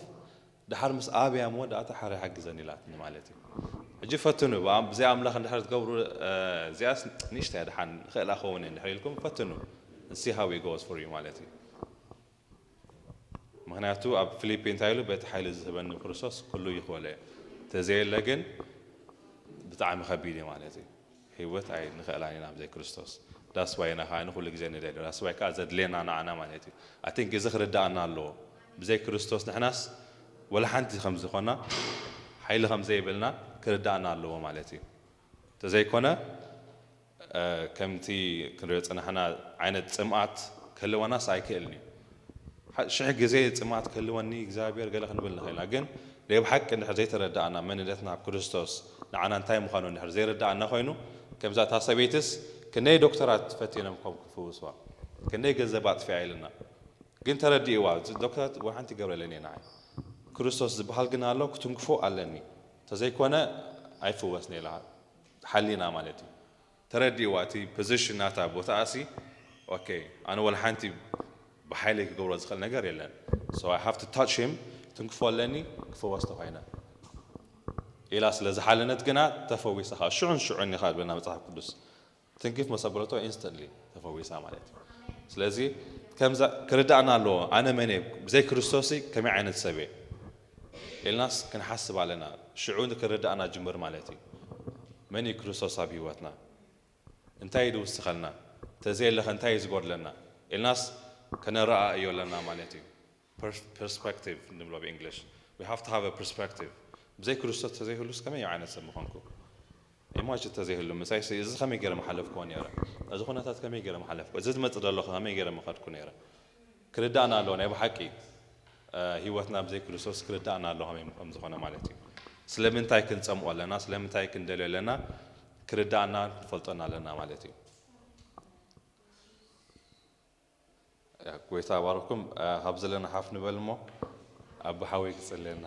ደሓር ምስ ኣብያ እሞ ደኣ እታ ሓረ ሓግዘኒ ኢላትኒ ማለት እዩ። ሕጂ ፈትኑ። ብኣም- ብዘይ ኣምላኽ እንድሕር ትገብሩ፣ እ፣ እዚኣስ ንእሽተይ ድሓን ንኽእላ ክኸውን እየ እንድሕር ኢልኩም ፈትኑ። See how it goes for you ማለት እዩ። ምኽንያቱ ኣብ ፊሊፒ እንታይ ኢሉ? በቲ ሓይሊ ዝህበኒ ክርስቶስ ኩሉ ይኽእሎ እየ። ተዘየለ ግን ብጣዕሚ ከቢድ እዩ ማለት እዩ። ህይወት ኣይ ንኽእላን ኢና ብዘይ ክርስቶስ። That's why ኢና ከዓ ንኩሉ ግዜ ንደልዮ። That's why ከዓ ዘድልየና ንዓና ማለት እዩ። I think እዚ ክርዳእና ኣለዎ። ብዘይ ክርስቶስ ንሕናስ ወላ ሓንቲ ከም ዝኾና ሓይሊ ከም ዘይብልና ክርዳእና ኣለዎ ማለት እዩ። ተዘይኮነ እ፣ ከምቲ ክንሪኦ ዝጸናሕና ዓይነት ጽምኣት ክህልወናስ ኣይክእልን እዩ። ሓ- ሽሕ ግዜ ጽምኣት ክህልወኒ እግዚኣብሔር ገለ ክንብል ንኽእል ኢና። ግን ናይ ብሓቂ እንድሕር ዘይተረዳእና መንነትና ኣብ ክርስቶስ ንዓና እንታይ ምዃኑ እንድሕር ዘይረዳእና ኮይኑ ከምዛ እታ ሰበይትስ ክንደይ ዶክተራት ፈቲኖም ከም ክፍውስዋ ክንደይ ገንዘብ ኣጥፊኣ ኢልና ግን ተረዲእዋ። እዚ ዶክተራት ወይ ሓንቲ ይገብረለኒ እየ ንዓይ። ክርስቶስ ዝበሃል ግን ኣሎ ክትንክፎ ኣለኒ። ተዘይኮነ ኣይፍወስን ኢላ ሓሊና ማለት እዩ። ተረዲእዋ እቲ ፖዚሽን ናታ ቦታኣ ሲ okay ኣነ ወላ ሓንቲ ብሓይለይ ክገብሮ ዝኽእል ነገር የለን። So I have to touch him ትንክፎ ኣለኒ ክፍወስ ተኾይነ ኢላ ስለ ዝሓለነት ግና ተፈዊሳ ከዓ ሽዑን ሽዑን ኢኻ ዝብለና መጽሓፍ ቅዱስ። ትንክፍ መሰበረቶ instantly ተፈዊሳ ማለት እዩ። ስለዚ ከምዛ ክርዳእና ኣለዎ ኣነ መን እየ ብዘይ ክርስቶስ ከመይ ዓይነት ሰብ እየ ኢልናስ ክንሓስብ ኣለና። ሽዑ ክርዳእና ጅምር ማለት እዩ። መን እዩ ክርስቶስ ኣብ ህይወትና? እንታይ እዩ ዝውስኸልና? ተዘየለኸ እንታይ እዩ ዝጎድለና ኢልናስ ከነረኣእዮ ኣለና ማለት እዩ። Pers- perspective ንብሎ ብእንግሊሽ። We have to have a perspective። ብዘይ ክርስቶስ ተዘይህሉስ ከመይ ዓይነት ሰብ ምኾንኩ? ኢማጅን ተዘይህሉ ምሳይ እዚ ከመይ ገይረ መሓለፍክዎ ነይረ? እዚ ኩነታት ከመይ ገይረ መሓለፍኩ? እዚ ዝመጽእ ዘሎ ከመይ ገይረ መኸድኩ ነይረ? ክርዳእና ኣለዎ ናይ ብሓቂ እ፣ ህይወትና ብዘይ ክርስቶስ ክርዳእና ኣለዎ ከመይ ከም ዝኾነ ማለት እዩ። ስለምንታይ ክንጸምኦ ኣለና? ስለምንታይ ክንደልዮ ኣለና? ክርዳእና ክንፈልጦና ኣለና ማለት እዩ። ያ፣ ጎይታ ባርኩም። እ፣ ካብ ዘለና ሓፍ ንበል እሞ ኣቦ ሓወይ ክጽልየና።